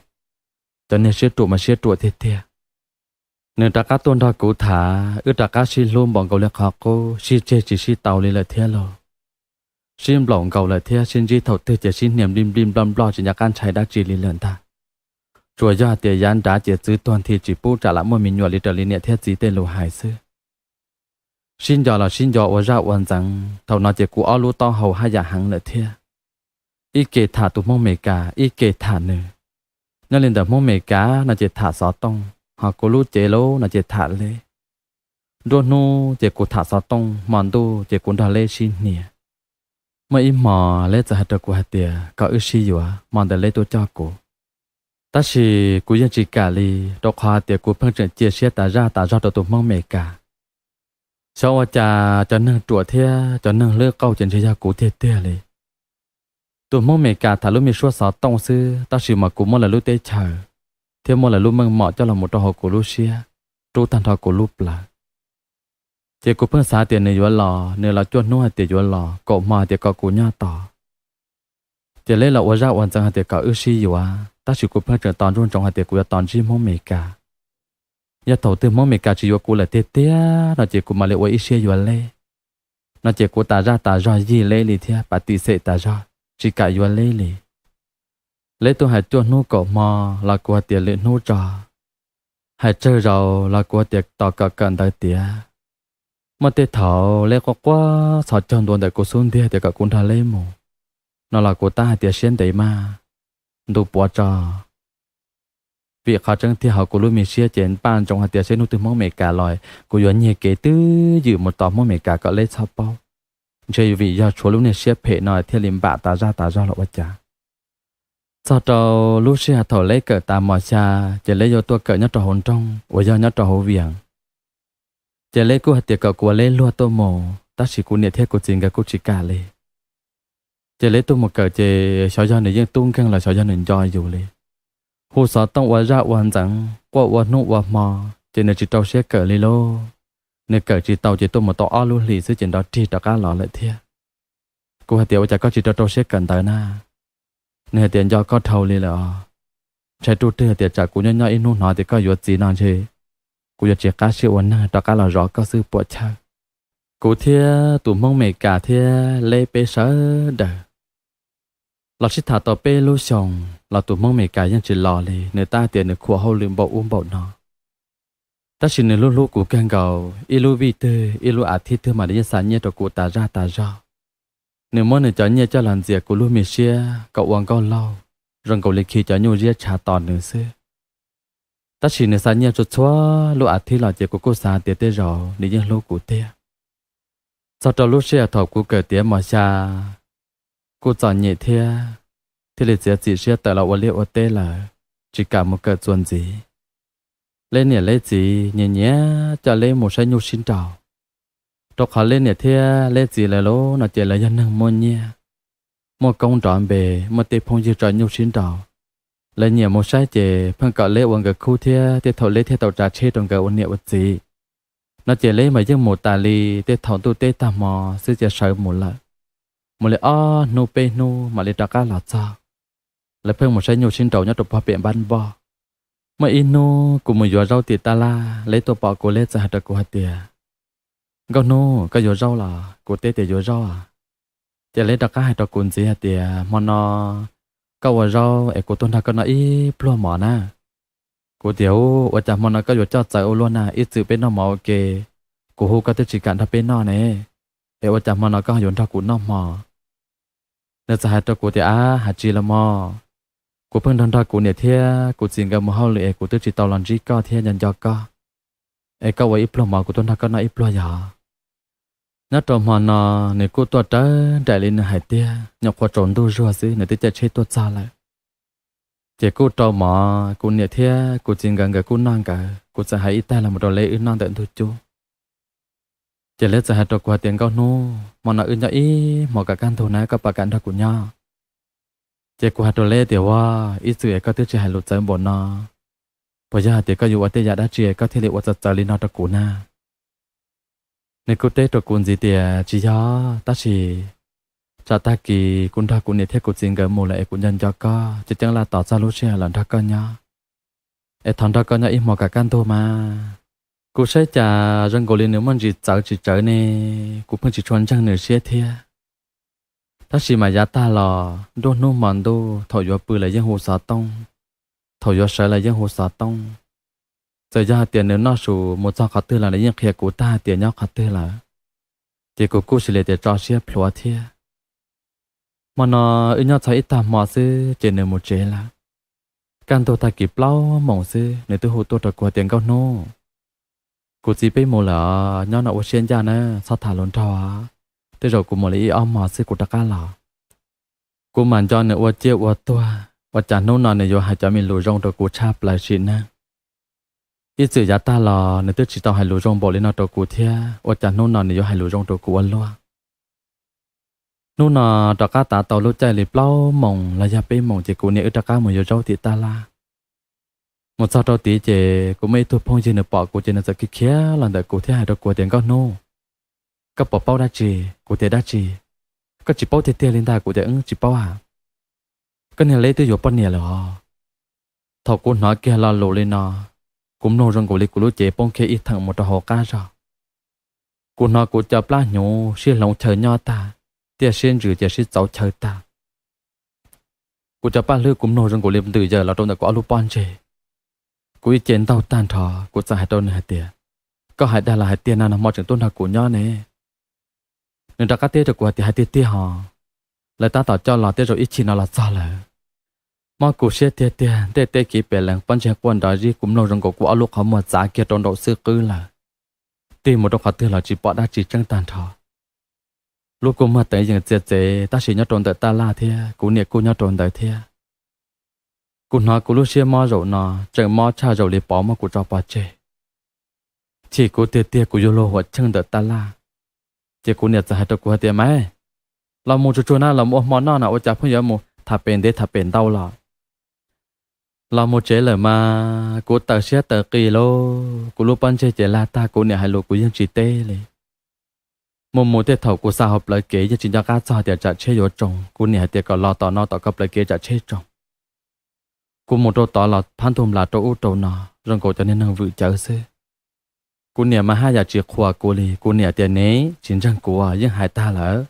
Cov niag siab ruam mas siab ruam tiag tiag. Nws rov qab tuaj nrog kuv tham, wb rov qab sib hlub npaum nkaus li qhov qub, sib tseg tsis sib tau li lawm thiab lauj. Sib nplaum nkaus lawm thiab, sib ntsib thaum twg ces sib hnia nplij nplij nploj nploj tsis nco qab ntshai dab tsi li lawm ntag. Tsuas yog hais tias yav nrad ces txwv tuag nthi tsis pub tsam lam muaj me nyuam li raws li niam thiab txiv tej lus hais xwb. Sib nco los sib nco ua zaj ua ntxeev, thaum no ces kuv ob lub taub hau haj yam heev lawm thiab. Ib ke tham tus Hmoob Amelikas, ib ke tham nws. Nyob li ntawm Hmoob Amelikas no ces tham xov tooj, ho kuv lub cev lauj no ces tham Leb. Nruab hnub ces kuv tham xov tooj, hmo ntuj ces kuv nrog Leb sib hnia. Muaj ib hmo Leb txawm hais rau kuv hais tias kom wb sib yuav, hmo ntawd Leb tuaj coj kuv. Tab sis kuv yeej tsis kam li, rau qhov hais tias kuv pheej tseem cia siab tas zaj tas zog rau tus Hmoob Amelikas. Xyov ua cas cov neeg ruam thiab cov neeg hlwb qauj ces ntshe yog kuv tiag tiag li. Tus Hmoob Amelikas tham lub me suab xov tooj xwb, tab sis mas kuv muab lawv lub teb chaws thiab muab lawv lub meej mom coj los mus rau hauv kuv lub siab, rub tag nrho kuv lub plawv. Ces kuv pheej xav tias nws yuav los, nws los cuaj hnub hais tias yuav los, kaum hmo hais tias kom kuv nyob tos. Ces Leb los ua zaj ua ntxeev hais tias kom wb sib yuav, tab sis kuv pheej tseem tos ntsoov ntsoov hais tias kuv yuav tos ntsib Hmoob Amelikas. Yog thaum twg Hmoob Amelikas tsis yuav kuv lawm tiag tiag no ces kuv mam li ua ib siab yuav Leb. No ces kuv tas zaj tas zog yig Leb li thiab, pas tim xem tas zog, tsis kam yuav Leb li. Leb tuaj hais cuaj hnub kaum hmo los kuv hais tias lwm hnub tso, hais tsawg zaus los kuv hais tias tos kawm kawm ntawv tiav. Muaj tej thaum Leb quaj quaj txhos caug ntua ntawm kuv xub ntiag tias kom kuv nrog Leb mus, no los kuv tab hais tias siab ntev mas, ntu puav tso. Vim qhov tseeb tiag hauv kuv lub me siab ces npaj ntsoov hais tias seb hnub twg Hmoob Amelikas los kuv yuav nyiag kev twj ywm mus tos Hmoob Amelikas kom Leb txhob paub. Ntshe vim yog tshuav lub niag siab phem no thiaj li npam tas zaj tas zog los ua cas. Txog rau lub sij hawm thaum Leb kawm tas mos xya, ces Leb yuav tuaj kawm nyob rau hauv nroog uas yog nyob rau hauv Vias. Ces Leb kuj hais tias kom kuv ua Leb luag tuaj mus, tab sis kuv niam thiab kuv txiv nkawd kuj tsis kam li. Ces Leb tuaj mus kawm ces xyov yog nws yeej tub nkeeg los xyov yog nws nco yus li. Hu xov tooj ua zaj ua ntxeev, quaj ua hnub ua hmo, ces nws tsis rau siab kawm li lauj. Nws kawm tsis tau ces tuaj mus tau ob lub hlis xwb ces nrov rig rov qab los lawm thiab. Kuv hais tias ua cas koj tsis rau rau siab kawm ntawv na? Nws hais tias nco koj dhau li lawm os. Ntshai ruj twg hais tias tsam kuv nyob nyob ib hnub hnov tias koj yuav txiv no ntshe kuv yuav tsis qab siab ua neeg rov qab los zov koj xwb puas chawj. Kuv thiab tus Hmoob Mes Kas thiab Leb peb sawv daws los sib tham tau peb lub xyoos los tus Hmoob Mes Kas yeej tsis los li, nws tab tias nws khuam hauj lwm npaum ub npaum no. Tab sis nws hlub hlub kuv kawg nkaus, ib lub vij twg ib lub a thiv twg mas nws yeej xa nyiaj rau kuv tas zaj tas zog. Nws muab nws cov nyiaj coj los ntxias kuv lub me siab kom ua nkauj laug, zoo nkaus li khi cov nyuj ziab tshav tos nws xwb. Tab sis nws xa nyiaj txhua txhua lub a thiv los ces kuv kuj xav tias tej zaum nws yeej hlub kuv tiag. Txog rau lub sij hawm thaum kuv kawm tiav mos xya kuj txom nyem thiab, thiaj li txiav txim siab tawm los ua liaj ua teb lawm, tsis kam mus kawm txuas ntxiv. Leb niam Leb txiv nyias nyias coj Leb mus saib nyuj sib nraus, rau qhov Leb niam thiab Leb txiv lawv lub no ces lawv yog neeg muaj nyiaj, muaj koob nrov npe, muaj tej phooj ywg tso nyuj sib nraus. Lawv nyiam mus saib ces pheej kom Leb ua nkawd khub thiab tej thaum Leb thiaj tau tsav tsheb rau nkawd ua niam ua txiv. No ces Leb mas yeej mus tas li tej thaum ntuj teb tag hmo xwb ces sawv mus lawm. Mus li ob hnub peb hnub mam li rov qab los txog. Lawv pheej mus saib nyuj sib nraus nyob rau puag pem npab npoj. Muaj ib hnub kuv mus yuav zaub tim tab laj, Leb tuaj pom kuv Leb txawm hais rau kuv hais tias, Nkauj Hnub, koj yuav zaub los? Kuv teb tias yuav zaub. Ces Leb rov qab hais rau kuv ntxiv hais tias, Hmo no koj ua zaub es kuv tuaj nrog koj noj ib pluag mov na. Kuv tias, Ua cas hmo no koj yuav coj txawv ua luaj na, ib txwm peb noj mov ua ke, kuv hu koj twb tsis kam nrog peb noj ne, es ua cas hmo no koj yuav nrog kuv noj hmo? Nws txawm hais rau kuv tias, Ab, hais tsis los mog, kuv pheej nrog nrog kuv niam thiab kuv txiv nkawd mus hauj lwm es kuv twb tsis tau los ntsib koj thiab nco nco koj, es koj ua ib pluag mov kuv tuaj nrog koj noj ib pluag yog. Nyob rau hmo no nws kuj tuaj raws nraim li nws hais tiag, nyuam qhuav tsaus ntuj zuag xwb nws twb caij tsheb tuaj txog lawm. Ces kuj rau mov kuv niam thiab kuv txiv nkawd nkawd kuj noj nkawd, kuv txawm hais ib tais los mus rau Leb wb noj ntawm ntug cub. Ces Leb txawm hais rau kuv hais tias, Nkauj Hnub, hmo no wb nyob ib hmos kom kaj ntug na, koj puas kam nrog kuv nyob? Ces kuv hais rau Leb tias, Ua, ib txwm es koj twb tsis hais lus txawv npaum no, puas yog hais tias koj yuav ua tej yam dab tsi koj thiaj li ua txawv txawv li no rau kuv na? Nws kuj teb rau kuv ntxiv tias, Tsis yog, tab sis tsam tag kis kuv nrog kuv niam thiab kuv txiv nkawd mus lawm es kuv nco nco koj, ces ceeb laj tos txog lub sij hawm los nrog koj nyob, es thov nrog koj nyob ib hmos kom kaj ntug mas. Kuv saib cas zoo nkaus li nws muaj ntsis txawv tsis tsawv ne, kuv pheej tsis tshua ntseeg nws siab thiab. Tab sis mas yav tag los nruab hnub hmo ntuj thaum yuav pw los yeej hu xov tooj, thaum yuav sawv los yeej hu xov tooj. Txawm yog hais tias nws noj su mus txog qhov twg los nws yeej qhia kuv tag hais tias nyob qhov twg lawm, ces kuv kuj sis li tias tso siab plhuav thiab. Hmo no wb nyob txog ib tag hmo xwb ces nws mus tsev lawm. Kaj ntug tag kis plaub moos xwb nws twb hu tuaj rau kuv hais tias, Nkauj Hnub, kuv txiv peb mus lawm os, nyob no ua siab ncaj na, txhob tham hluas nraug, tej zaum kuv mus li ib ob hmo xwb kuv rov qab los. Kuv mam nco nws ua ciaj ua tuag, ua cas hnub no nws yuav hais cov me lus zoo rau kuv tshaj plaws sim neej. Ib txwm yav tag los nws twb tsis tau hais lus zoo npaum li no rau kuv thiab, ua cas hnub no nws yuav hais lus zoo rau kuv ua luaj. Hnub no rov qab tav tau lub caij li plaub moos los yog peb moos ces kuv niam wb rov qab mus yuav zaub tim tab laj. Mus txog rau tid ces kuv muaj ib tug phooj ywg nws pom kuv ces nws txawm khiav khiav los ntawm kuv thiab hais rau kuv tias, Nkauj Hnub, koj puas paub dab tsi? Kuv tias, Dab tsi? Koj tsis paub tiag tiag li ntag? Kuv tias, Wb, tsis paub a. Koj niag Leb twb yuav poj niam lawm os. Thaum kuv hnov kiag lo lus li no, kuv mloog zoo nkaus li kuv lub cev poob kiag ib theem mus rau hauv qab zog. Kuv hnov kuv cov plab hnyuv sib hloov chaw nyob tag, tiaj siab ntsws ces sib txauv chaw tag. Kuv cov paj hlwb kuv mloog zoo nkaus li ntws yaws los rau ntawm kuv ob lub pob ntseg. Kuv ib ce ntaug tag nrho, kuv txawm hais rau nws hais tias, Koj hais dag los hais tiag na, nag hmo tseem tuaj nrog kuv nyob ne? Nws rov qab teb rau kuv hais tias, Hais tiag tiag hos, lawv tab tom coj los, tej zaum ib chim no los txog lawm. Mob kuv siab tiag tiag, ntiaj teb kev pem lees pob ntseg quaj nrov zib, kuv mloog zoo nkaus kuv ob lub qhov muag txav kiag rau nraum xwb qwb lawm. Tig mus rau qhov twg los tsis pom dab tsi, tseeb tag nrho. Lub kua muag teev yees txias txev tab sis nyob rau ntawm taj laj thiab kuv niam kuj nyob rau ntawd thiab. Kuv hnov kuv lub siab mob zaum no tseem mob tshaj zaum li Pov muab kuv tso pov tseg. Chim kuv tiag tiag, kuv yuav luag huam cheej ntawm tab laj. Ces kuv niam txawm hais rau kuv hais tias, Maiv, los mus tsuag tsuag na, los mus ua hmo noj no, ua cas pheej yuav mus tham pem ntev tham pem ntau los? Los mus tsev lawm mas kuv taws siab taws qis lauj, kuv lub pob ntseg ces lag tag, kuv niam hais lus kuv yeej tsis teb li. Mus mus tej thaum kuv xa hauv plawv kev yeej tsis nco qab txog tias tsam tsheb yuav tsoo, kuv niam hais tias kom los tom no tom koj plawv kev tsam tsheb tsoo. Kuv mus rau tod los phab ntug nplas rau ub rau no, zoo nkaus cov niag neeg vwm cawv xwb. Kuv niam mas haj yam tsis qhuas kuv li, kuv niam tias, Nev, tsis ntseeg kuv yeej hais tag lawm.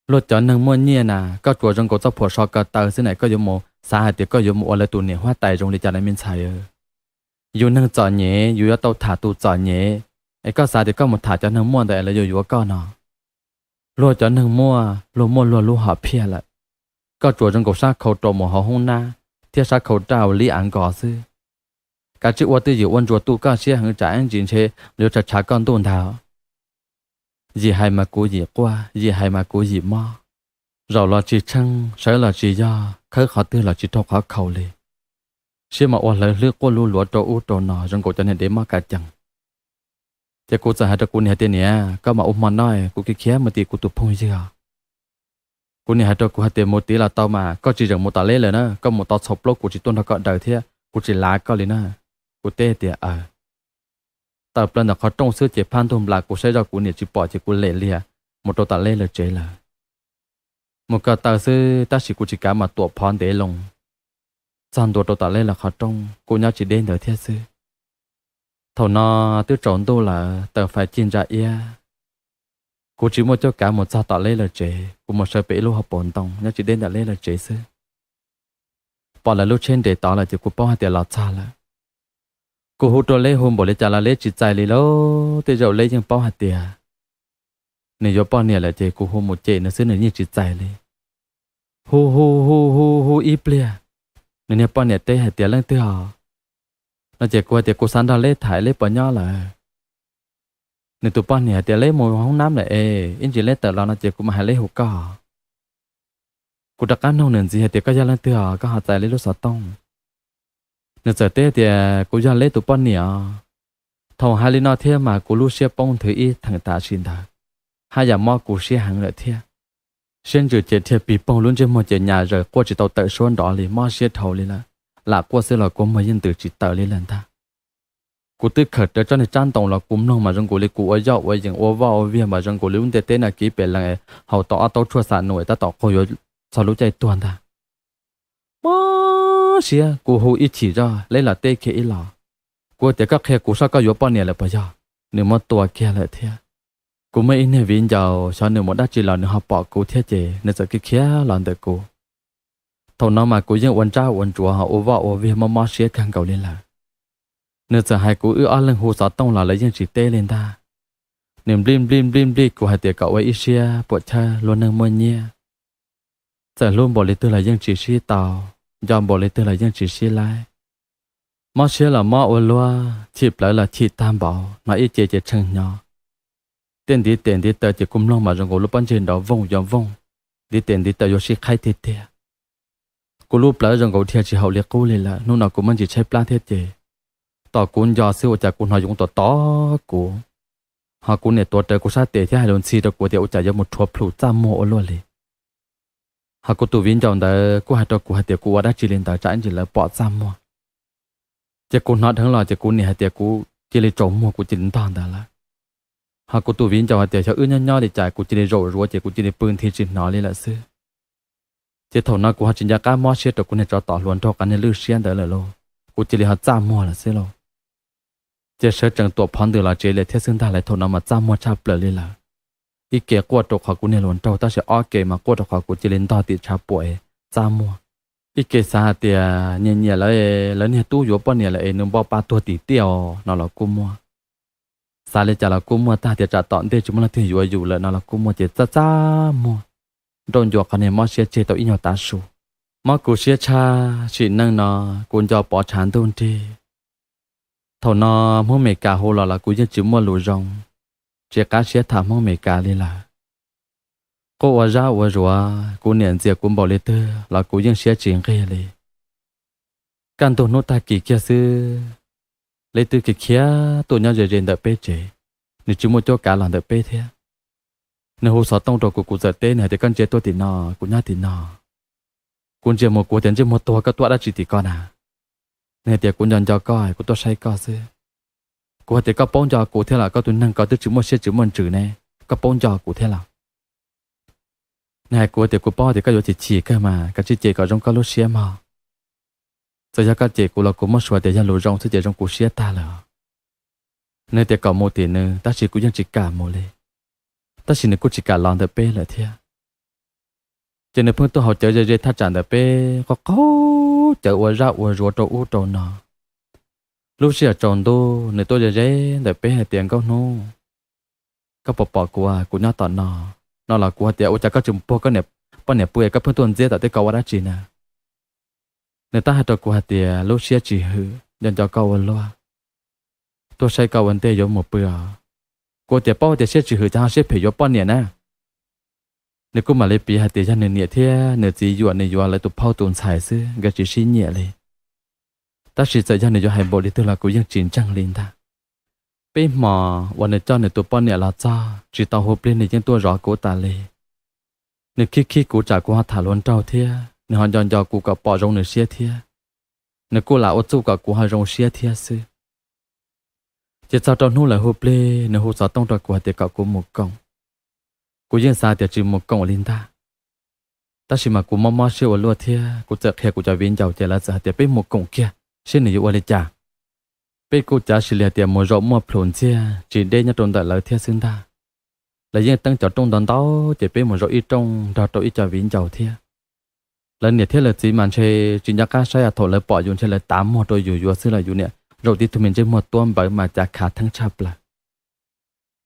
Luag cov neeg muaj nyiaj na, koj tsuas zoo nkaus txoj phuam so ko taw xwb na, koj yuav mus xav hais tias koj yuav mus ua lawv tus niam huab tais zoo li cas na me ntxhais? Yus neeg txom nyem yus yuav tau tham tus txom nyem, es koj xav tias koj mus tham cov neeg muaj ntawd es lawv yuav yuav koj no? Luag cov neeg muaj, luag muaj luag lub hom phiaj lawm. Koj tsuas zoo nkaus sab khau rau mus hauv hoob nab thiab sab khau rau lib av nkos xwb. Kav tsij ua twj ywm ua ntsuas tu koj siab heev, tsam ib ntsis ntshe yuav tshav tshav koj ntuj ntag. Yim hais mas kuv yim quaj, yim hais mas kuv yim mob. Zaum los tsis tsheej, sawv los tsis yog, khawb qhov twg los tsis raug qhov khaus li. Siab mas ua hlawv hlwb quaj lub luav rau ub rau no zoo nkaus cov niag dev mob kav cees. Ces kuv txawm hais rau kuv niam hais tias, Niam, koj mam ua hmo noj, kuv khiav khiav mus tim kuv tus phooj ywg os. Kuv niam hais rau kuv hais tias, Mus tid los tau mas, koj tsis txhob mus tom leb lawm na, koj mus tau txhaum plaub kuv tsis tuaj nrog koj daws thiab kuv tsis lav koj li na. Kuv teb tias, Aws. Tawm plaws ntawm qhov rooj xwb ces phab ntug nplas kuv saib zoj kuv niam tsis pom ces kuv lem liag mus rau tom leb lawv tsev lawm. Mus ko taw xwb tab sis kuv tsis kav mas tuam phov ntev loo. Txog ntua rau tom leb lawv qhov rooj kuj nyob tsis deb ntawd thiab xwb. Thaum no twb tsaus ntuj lawm, taws fais cig ntsa iab. Kuv tsis muaj cuab kav mus txog tom leb lawv tsev, kuv mus sawv pem ib lub hauv paus ntoo nyob tsis deb ntawm leb lawv tsev xwb. Pom lawv lub tsheb nres tod lawm ces kuv paub hais tias los txog lawm. Kuv hu rau leb hu npaum li cas los leb tsis txais li lauj. Tej zaum leb yeej paub hais tias nws yuav poj niam lawm ces kuv hu mus cem nws xwb nws yeej tsis txais li. Hu hu hu hu hu ib pliag, nws niag poj niam teb hais tias, Leej twg os? No ces kuv hais tias, Kuv xav nrog leb tham, leb puas nyob lawm? Nws tus poj niam hais tias, Leb mus hoob nab lawm es ib ntsis leb tawm los. No ces kuv mam hais leb hu koj. Kuv rov qab nug nws ntxiv hais tias, Koj yog leej twg os, koj ho txais leb lub xov tooj? Nws txawm teb tias, Kuv yog leb tus poj niam os. Thaum hais li no thiab mas kuv lub siab poob nthwv ib theem tam sim ntawd, haj yam mob kuv siab heev lawm thiab. Siab ntsws ces dhia pig poog, lub ntsej muag ces nyas zaws quaj tsis tau tawm suab nrov li, mob siab dhau li lawm. Lam quaj xwb los kua muag yeej ntws tsis tawm li lawm ntag. Kuv twb khawm rawv tsob niag tsab ntoo los kuv mloog mas zoo nkaus li kuv ua yoj ua yees ua vaj ua viag mas zoo nkaus li lub ntiaj teb no kiv pem lees haus tau ob taub tshuaj xam num tab tom qaug yuav txog lub caij tuag ntag. Mob siab, kuv hu ib chim zoj leb los teb kiag ib los. Kuv tias, Koj qhia kuv soj, koj yuav poj niam lawm puas yog? Nws muab tua kiag lawm thiab. Kuv muaj ib niag viv ncaus, xyov nws mus dab tsi los nws ho pom kuv thiab ces nws txawm khiav khiav los ntawm kuv. Thaum no mas kuv yeej ua ntsab ua ntsuav ho ua vaj ua viag mob mob siab kawg nkaus li lawm. Nws txawm hais kuv wb ob leeg hu xov tooj los lawv yeej tsis teb li ntag. Nws nplij nplij nplij nplij kuv hais tias kom ua ib siab puam chawj, luag neeg muaj nyiaj. Txawm hlub npaum li twg los yeej tsis sib tau, nco npaum li twg los yeej tsis sib laib. Mob siab los mob ua luaj, chim plawv los chim tag npaum, hnov ib ce ces tshee hnyo. Tej ntiv tes ntiv taw ces kuv mloog mas zoo nkaus lub pob ntseg nrov vooj yuav vooj, ntiv tes ntiv taw yuav sib qhaib tiag tiag. Kuv lub plawv zoo nkaus dhia tsis haum li qub li lawm, hnub no kuv muaj ntsis tshaib plab thiab ces tom kuv nco xwb ua cas kuv hnov yoov tom tom kuv, ho kuv niam tuav rawv kuv sab tes thiab hais lus ntxhi rau kuv tias ua cas yuav mus rhuav plhus txaj muag ua luaj li. Ho kuv tus viv ncaus ntawd kuj hais rau kuv hais tias kuv ua dab tsi li ntawd tsam ib ntsis lawv pom txaj muag. Ces kuv hnov dheev los ces kuv niam hais tias kuv cia li tsaus muag kuv cia li ntog ntawd lawm. Ho kuv tus viv ncaus hais tias xyov wb nyob nyob li cas kuv cia li zaum zuav ces kuv cia li pw nthi tsis hnov li lawm xwb. Ces thaum no kuv ho tsis nco qab mob siab rau kuv niag tsov tom hluas nraug qab niag lwj siab ntawd lawm lauj, kuv cia li ho txaj muag lawm xwb lauj. Ces sawv tsees tuam phov ntws los tsev li thiab xwb ntag lauj, thaum no mas txaj muag tshaj plaws li lawm. Ib ke quaj rau qhov kuv niag hluas nraug tab sis ob ke mas quaj rau qhov kuv cia li ntog tim tshav puam txaj muag. Ib ke xav hais tias nyiam nyiam lawv, lawv niag tub yuav poj niam lawm es nws npau pa tuag tim tiaj os no los kuj muaj. Xav li cas los kuj muaj, tag tias tsam tom ntej tsis muaj leej twg yuav yus lawm no los kuj muaj, ces txaj txaj muag, nrauj ncua qhov niag mob siab tseg tau ib nyuag tav su. Mob kuv siab tshaj, sim neej no kuv nco pov tshav ntuj nrig. Thaum no Hmoob Meskas hu los los kuv yeej tsis muaj lus zoo, tsis qab siab tham Hmoob Meskas li lawm. Quaj ua zab ua zuav, kuv niam ntxias kuv npaum li twg los kuv yeej siab tsis nqig li. Kaj ntug hnub tag kis kiag xwb, Leb twb khiav khiav tuaj nyob ze ze ntawm peb tsev, nws tsis muaj cuab kav los ntawm peb thiab. Nws hu xov tooj rau kuv, kuv txawm teb nws hais tias koj ntsia tuaj tim no, kuv nyob tim no. Kuv ntsia mus kuv tias ntsej muag tuag, koj tuaj dab tsi tim ko na? Nws hais tias kuv nco nco koj, kuv tuaj saib koj xwb. Kuv hais tias koj paub nco kuv thiab los? Koj tus neeg ko twb tsis muaj siab tsis muaj ntsws ne, koj paub nco kuv thiab los? Nws hais kuv tias kuv paub tias koj yuav chim chim kawg mas, kav tsij cem kom zoo koj lub siab mog. Txawm yog koj cem kuv los kuv muab suav tias yog lus zoo xwb ces zoo kuv siab tag lawm. Nws tias kom mus tim nws, tab sis kuv yeej tsis kam mus li. Tab sis nws kuj tsis kam los ntawm peb lawm thiab. Ces nws pheej tuaj haus cawv ze ze thaj tsam ntawm peb, qaug qaug cawv ua zaj ua zuav rau ub rau no. Lub sij hawm tsaus ntuj nws tuaj ze ze ntawm peb hais tias Nkauj Hnub, koj puas pom kuv, kuv nyob tom no? No los kuv hais tias ua cas koj tsis puag koj poj niam pw, koj pheej tuaj ntxiab tom tej ko ua dab tsi na? Nws tab hais rau kuv hais tias lub siab tsis hwm, nco nco koj ua luaj, tuaj saib koj ua ntej yuav mus pw os. Kuv tias paub tias siab tsis hwm ces ho siab phem yuav poj niam na. Nws kuj mam li piav hais tias yog nws niam thiab nws txiv yuam nws yuav lawv tus phauj tus ntxhais xwb, nkawd tsis sib nyiam li. Tab sis txawm yog nws yuav hais npaum li twg los kuv yeej tsis ntseeg li ntag. Peb hmos uas nws coj nws tus poj niam los txog tsis tau hu plig nws yeej tuaj zov kuv tas li. Nws khib khib kuv tsam kuv ho tham hluas nraug thiab nws ho nco nco kuv kom pom zoo nws siab thiab. Nws kuj lam ua txuj kom kuv ho zoo siab thiab xwb. Ces txog rau hnub lawv hu plig nws hu xov tooj rau kuv hais tias kom kuv mus koom. Kuv yeej xav tias tsis mus koom li ntag. Tab sis mas kuv mob mob siab ua luaj thiab kuv txawm qhia kuv cov viv ncaus ces lawv txawm hais tias peb mus koom kiag saib nws yuav ua li cas. Peb kuj cav sis li hais tias mus zaum muaj plhus ntxiag tsis deb nyob rau ntawm lawv thiab xwb ntag. Lawv yeej teeb cov rooj ntau ntau ces peb mus zaum ib rooj nrog rau ib co viv ncaus thiab. Lawv niam thiab lawv txiv mas ntshe tsis nco qab saib, thaum lawv pom yus ntshe lawv tav muag rau yus yuav xwb los yus niam zaum tib tug me ntsej muag tuab npawv mas cav khav theeb tshaj plaws.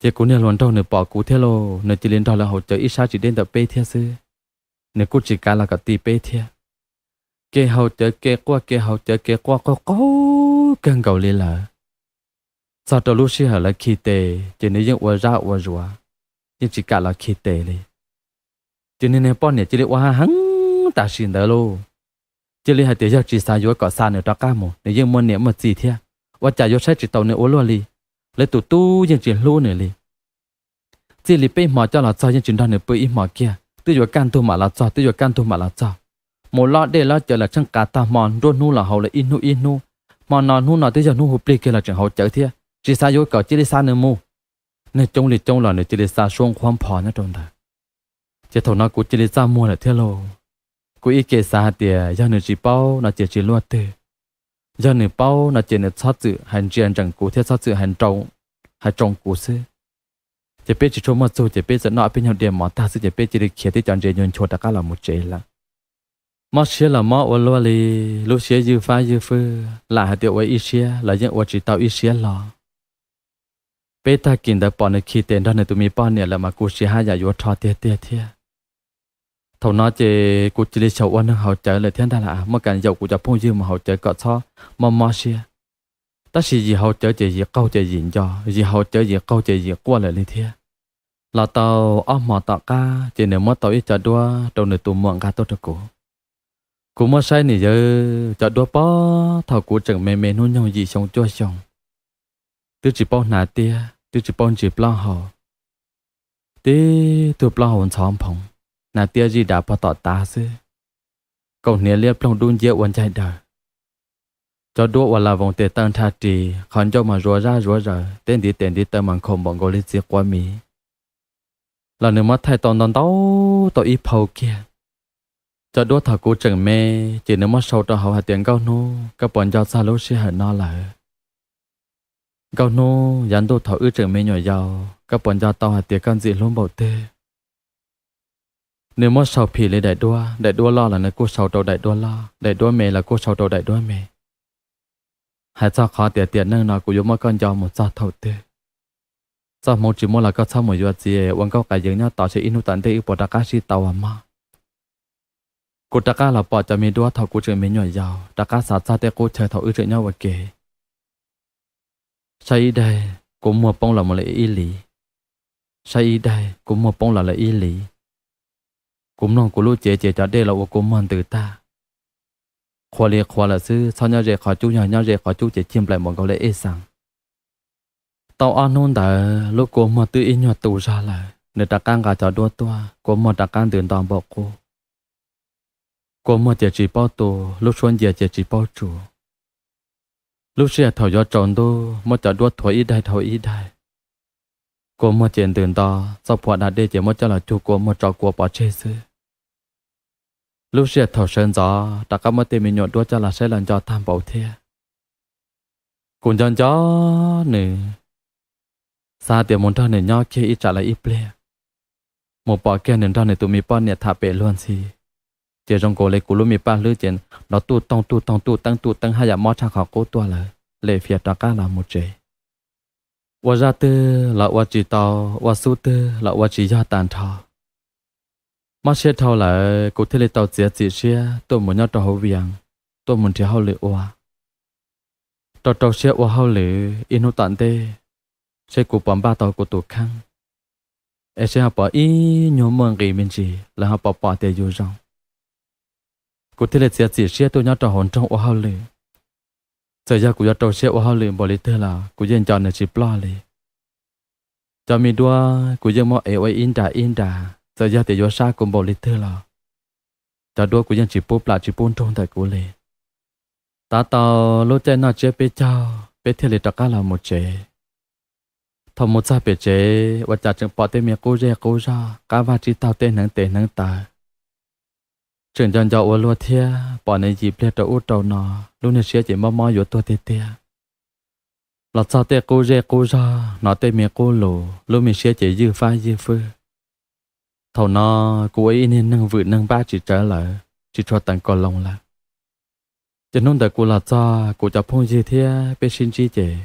Ces kuv niag hluas nraug nws pom kuv thiab lauj, nws cia li nrog lawv haus cawv ib sab tsis deb ntawm peb thiab xwb. Nws kuj tsis kav los kom ti peb thiab. Kev haus cawv kev quaj, kev haus cawv kev quaj qaug qaug kawg nkaus li lawm. Txog rau lub sij hawm lawv khi tes ces nws yeej ua zaj ua zuav, yeej tsis kam los khi tes li. Ces niag niag poj niam cia li ua ha heev tam sim ntawd lauj. Cia li hais tias yog tsis xav yuav kom xa nws rov qab mus, nws yeej muaj niam muaj txiv thiab, ua cas yuav saib tsis taus nws ua luaj li. Lawv tus tub yeej tsis hlub nws li. Txij li peb hmo coj los txog yeej tsis nrog nws pw ib hmos kiag, twb yuav kaj ntug mam los txog, twb yuav kaj ntug mam los txog. Mus loj dej loj cawv los tsheej qav tag hmo, nruab hnub los haus lawm ib hnub ib hnub. Hmo no hnub no twb yog hnub hu plig kiag los tseem haus cawv thiab, tsis xav yuav kom cia li xa nws mus. Neeg coob li coob los nws cia li xa suab nqhuab npho nyob rau ntawd. Ces thaum no kuv cia li txaj muag lawm thiab lauj. Kuv ib ke xav hais tias yog nws tsis paub no ces tsis luaj twg, yog nws paub no ces nws txhob txwm hais ntsia ntsees kuv thiab txhob txwm hais tsoo kuv xwb. Ces peb tsis tshua muaj txuj ces peb txawm noj ob peb nyuag diav mov tag xwb ces peb cia li khiav tib co ntses nyuag nchuav rov qab los mus tsev lawm. Mob siab los mob ua luaj li, lub siab ywj fab ywj fwj, lam hais tias ua ib siab los yeej ua tsis tau ib siab hlo. Peb tag kis ntawd pom nws khi tes nrog nws tus me poj niam lawm mas kuv siv haj yam yuav rho tiag tiag thiab. Thaum no ces kuv cia li xyaum ua neeg haus cawv lawm thiab ntag lauj, muab kas yaum kuv cov phooj ywg mus haus cawv kom txhob mob mob siab. Tab sis yim haus cawv ces yim qaug ces yim nco, yim haus cawv yim qaug ces yim quaj lawm li thiab. Los tau ob hmo tom qab ces nws muab tau ib co duab rau nws tus muam nqa tuaj rau kuv. Kuv muab saib nws yawg cov duab pob thaum kuv tseem me me hnub nyoog yim xyoo cuaj xyoo, twb tsis paub hnav tiab, twb tsis paub ntsis plaub hau, tib tug plaub hau ntxhov nphoov, hnav tiab zij dav pog tom tav xwb, kaus hniav liab ploog dub nciab ua ncaig daws. Cov duab uas la voos tes taw nrha ris, qhov ncauj mas zuav zab zuav zaws, teb ntiv tes ntiv taw mas nkhaus npaum nkaus li txiv quav miv. Los nws muab thaij tau ntau ntau tau ib phau kiag. Cov duab thaum kuv tseem me ces nws muab sau rau hauv hais tias Nkauj Hnub, koj puas nco txog lub sij hawm no lawm? Nkauj Hnub, yav ntuj thaum wb tseem me nyuam yaus koj puas nco tau hais tias koj ntxim hlub npaum twg? Nws muab sau phim li daim duab, daim duab loj los nws kuj sau rau daim duab loj, daim duab me los kuj sau rau daim duab me. Hais txog qhov tias tiam neej no kuv yuav muab koj nco mus txog thaum twg? Txoj hmoov tsis muaj los koj txhob mus yuav txiv, ua nkauj qas yees nyob tos seb ib hnub tom ntej wb puas rov qab sib tau os mog. Kuv rov qab los pom cov me duab thaum kuv tseem me nyuam yaus, rov qab xav txog tej qub chaw thaum wb tseem nyob ua ke. Saib ib daig kuv muag poob los mus lawm ib lis, saib ib daig kuv muag poob los lawm ib lis. Kuv mloog kuv lub cev ces cov dej los ua kua muag ntws tag. qhuav li qhuav lawm xwb, txhob nyob ze qhov cub, yog nyob ze qhov cub ces cig nplaim mus nkaus li ej xees. Tau ob hnub ntawd lub kua muag twb ib nyuag tu zog lawm, nws rov qab nqa cov duab tuaj, kua muag rov qab ntws nto npaum qub. Kua muag ces tsis paub tu, lub suab ncia ces tsis paub tsus. Lub sij hawm thaum yuav tsaus ntuj muab cov duab thuav ib daig dhau ib daig, kua muag ces ntws nto, txoj phuam da dej ces muab coj los cug kua muag tso kua pov tseg xwb. Lub sij hawm thaum sawv ntxov rov qab muab tej me nyuam duab coj los saib los nco tag npaum thiab. Kuv nco nco nws, xav tias mus nrog nws nyob kiag ib tsam lawm ib pliag, mus pom kiag nws nrog nws tus me poj niam tham pem luag ntxhi, ces zoo nkaus li kuv lub me paj hlwb ces nrov tuj toog tuj toog tuj teeb tuj teeb haj yam mob tshaj qhov qub tuaj lawm, lem fias rov qab los mus tsev. Ua zaj twg los ua tsis tau, ua xub twg los ua tsis yog tag nrho. Mob siab dhau lawm kuv thiaj li tau txiav txim siab tuaj mus nyob rau hauv Vias, tuaj mus nrhiav hauj lwm ua. Rau rau siab ua hauj lwm ib hnub tom ntej, seb kuv puas npaj tau kuv tus kheej, es seb ho puas ib nyuag muaj nqis me ntsis lawv ho puas pom tias yus zoo. Kuv thiaj li txiav txim siab tuaj nyob rau hauv nroog ua hauj lwm. Txawm yog kuv yuav rau siab ua hauj lwm npaum li twg los kuv yeej nco nws tsis ploj li. Cov me duab kuv yeej muab ev ua ib nra ib nra, txawm yog tias yuav sab kuv npaum li twg los cov duab kuv yeej tsis pub plam tsis pub nrug ntawm kuv li. Tab tau lub caij noj tsiab peb caug peb thiaj li rov qab los mus tsev. Thaum mus txog pem tsev ua cas tseem pom tej me qub zej qub zog qab vaj tsib taug tej hneev tes hneev taw. Tseem nco nco ua luaj thiab pom nws yim pliag rau ub rau no, lub niag siab ces mob mob yuav tuag tiag tiag. Los txog tej qub zej qub zog hnov tej me qub lus lub me siab ces ywj fab ywj fwj. Thaum no kuv ua ib niag neeg vwm neeg npab tsis tsawv lawm, tsis tshua teev kaus loos lawm. Ces hnub ntawd kuv los txog kuv cov phooj ywg thiab peb sib ntsib ces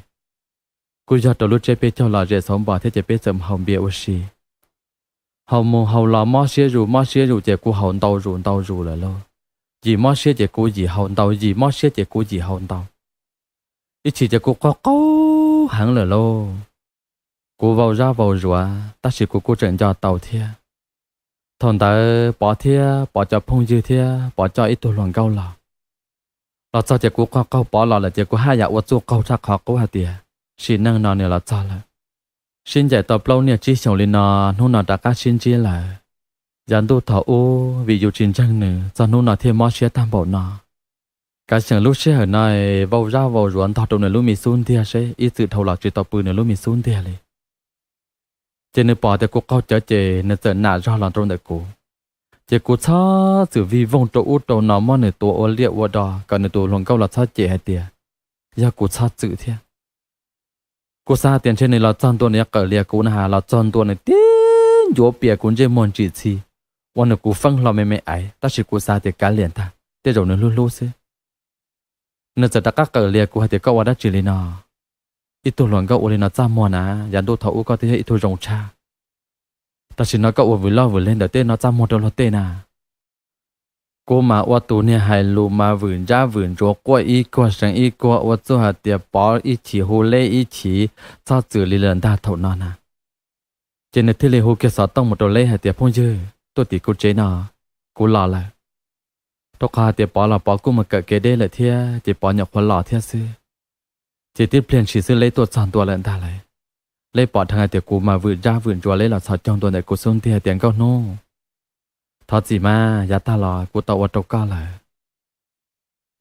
kuj yog rau lub tsiab peb caug lom zem xauv npos thiab ces peb txawm mus haus npias ua si. Haus mus haus los mob siab zus mob siab zus ces kuv haus ntau zus ntau zus lawm lauj. Yim mob siab ces kuv yim haus ntau, yim mob siab ces kuv yim haus ntau. Ib chim ces kuv qaug qaug heev lawm lauj. Kuv vau zab vau zuav tab sis kuv kuj tseem nco tau thiab. Thaum ntawd Pov thiab Pov cov phooj ywg thiab Pov coj ib tug hluas nkauj los. Los txog ces kuv qaug qaug Pov los lawm ces kuv haj yam ua txuj qaug tshaj qhov qub hais tias sim neej no nws los txog lawm. Sib ncaim tau plaub niaj tsib xyoos li no, hnub no rov qab sib ntsib lawm. Yav ntuj thaum ub vim yus tsis ntseeg nws txog hnub no thiaj mob siab tag npaum no. Kav xyeem lub sij hawm no vau zab vau zuav ntog rau nws lub me xub ntiag seb ib txwm dhau los tsis tau pw nws lub me xub ntiag li. Ces nws pom tias kuv qaug cawv ces nws txawm nam zog los rau ntawm kuv. Ces kuv txhob txwm vij voog rau ub rau no muab nws tua ua liaj ua do kom nws tus hluas nkauj los txhob cem hais tias yog kuv txhob txwm thiab. Kuv xav hais tias ntshe nws los txog ntua nws yuav qawm lias kuv na has, los txog ntua nws tib ncuav pias kuv ntsej muag ntsim txhi, ua nws kuv feeb hlo me me aiv, tab sis kuv xav tias kav liam ntag, tej zaum nws hlub hlub xwb. Nws txawm rov qab qawm lias kuv hais tias koj ua dab tsi li no? Ib tug hluas nkauj ua li no txaj muag na, yav ntuj thaum ub koj twb yog ib tug zoo tshaj. Tam sim no koj ua vwm loj vwm leg ntawm tej no txaj muag rau luag tej na. Kuv mas ua tus niag hais lus mas vwm ntsab vwm ntsuav quaj ib kuag seev ib kuag ua txuj hais tias Pov ib chim hu Leb ib chim, txhob txwm li lawm ntag thaum no na. Ces nws thiaj li hu kiag xov tooj mus rau Leb hais tias phooj ywg tuaj tim kuv tsev no, kuv los lawm. Rau qhov hais tias Pov los Pov kuj mus kawm kev deb lawm thiab ces Pov nyuam qhuav los thiab xwb. Ces tib pliag ntshis xwb Leb tuaj txog ntua lawm ntag lauj. Leb pom dheev hais tias kuv mas vwm ntsab vwm ntsuav Leb los txhos caug ntua ntawm kuv xub ntiag hais tias nkauj hnub, thov txim mas yav tag los kuv tau ua rau koj lawm.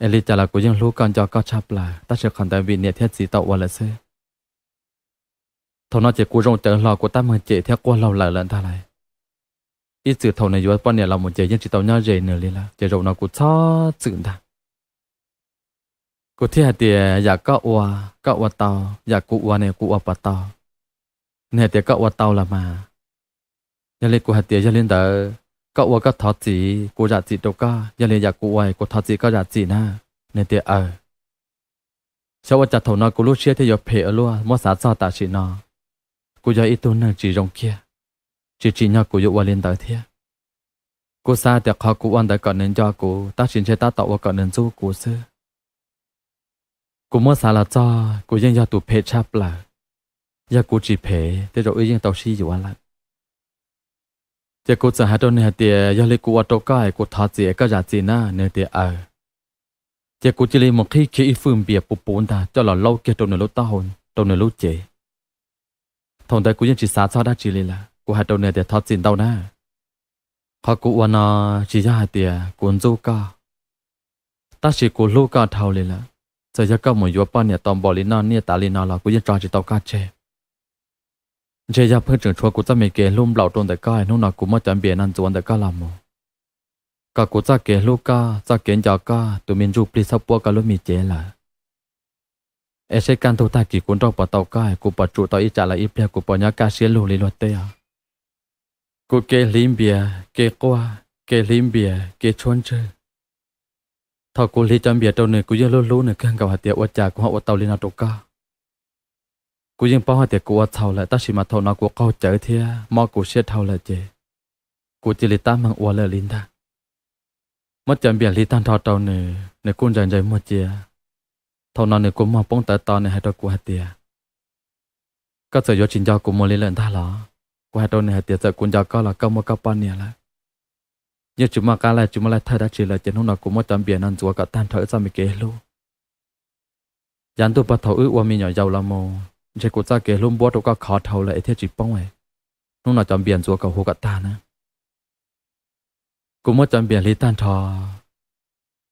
Es li cas los kuv yeej hlub koj nco koj tshaj plaws tab sis qhov ntawd vim niam thiab txiv tau ua lawm xwb. Thaum no ces kuv zoo cawv hlo kuv tab meeg cem thiab quaj laug lawm lawm ntag lauj. Ib txwm thaum nws yuav poj niam los mus ces yeej tsis tau nyob ze nws li lawm ces zaum no kuv txhob txwm ntag. Kuv thiaj hais tias yam koj ua, koj ua tau, yam kuv ua ne kuv ua puas tau? Nws hais tias koj ua tau los mas. Yog li kuv hais tias yog li ntawd, koj ua koj thov txim kuv zam txim rau koj, yog li yam kuv ua kuv thov txim koj zam txim na. Nws tias aws. Xyov ua cas thaum no kuv lub siab thiaj yuav phem ua luaj, muab xav txog tam sim no kuv yog ib tug neeg tsis zoo kiag, tsis tsim nyog kuv yuav ua li ntawd thiab. Kuv xav tias qhov kuv ua ntawd kom nws nco kuv tab sis ntshe tab tom ua kom nws ntxub kuv xwb. Kuv muab xav los txog kuv yeej yog tus phem tshaj plaws, yog kuv tsis phem tej zaum wb yeej tau sib yuav lawm. Ces kuv txawm hais rau nws hais tias yog li kuv ua rau koj es kuv thov txim es koj zam txim na. Nws tias aws. Ces kuv cia li mus qhib kiag ib fwj npias puv puv ntag coj los laub kiag rau nws lub taub hau, rau nws lub cev. Thaum ntawd kuv yeej tsis xav txog dab tsi li lawm, kuv hais rau nws tias thov txim ntau na, qhov kuv ua no tsis yog hais tias kuv ntxub koj, tab sis kuv hlub koj dhau li lawm. Txawm yog koj mus yuav poj niam tau npaum li no niaj tas li no los kuv yeej tso tsis tau koj tseg. Ntshe yog pheej tseem tshuav kuv txoj me kev hlub nplaum rau ntawm koj, hnub no kuv muab cov npias no ntxuav ntawm koj los mus, kom kuv txoj kev hlub koj, txoj kev nco koj tus me ntsuj plig txhob puab koj lub me cev lawm. Es seb kaj ntug tag kis kuv nrauj puas tau koj, kuv puas tsum tau ib tsam los ib pliag, kuv puas nyob kaj siab lug li luag tej os. Kuv kev hliv npias, kev quaj, kev hliv npias, kev tshuab ntswg. Thaum kuv hliv cov npias rau nws, kuv yeej hlub hlub nws kawg nkaus hais tias ua cas kuv ho ua tau li no rau koj. Kuv yeej paub hais tias kuv ua txhaum lawm, tab sis mas thaum no kuv qaug cawv thiab mob kuv siab dhau lawm ces kuv cia li tab meeg ua lawm li ntag. Muab cov npias hliv tag nrho rau nws, nws kuj ntsais ntsais muag cia. Thaum no nws kua muag poob tawv to, nws hais rau kuv hais tias, koj txawm yuav tsis nco kuv mus li lawm ntag los? Kuv hais rau nws hais tias txawm kuv nco koj los koj muaj koj poj niam lawm, yeej tsis muaj qab laij tsis muaj laij thawj dab tsi lawm, ces hnub no kuv muab cov npias no ntxuav kom tag nrho wb txoj me kev hlub. Yav ntuj puag thaum wb ua me nyuam yaus los mus, ntshe kuv txoj kev hlub npuab rau koj khov dhau lawm es thiaj tsis poob. Hnub no cov npias ntxuav kom huv kom tag na. Kuv muab cov npias hliv tag nrho,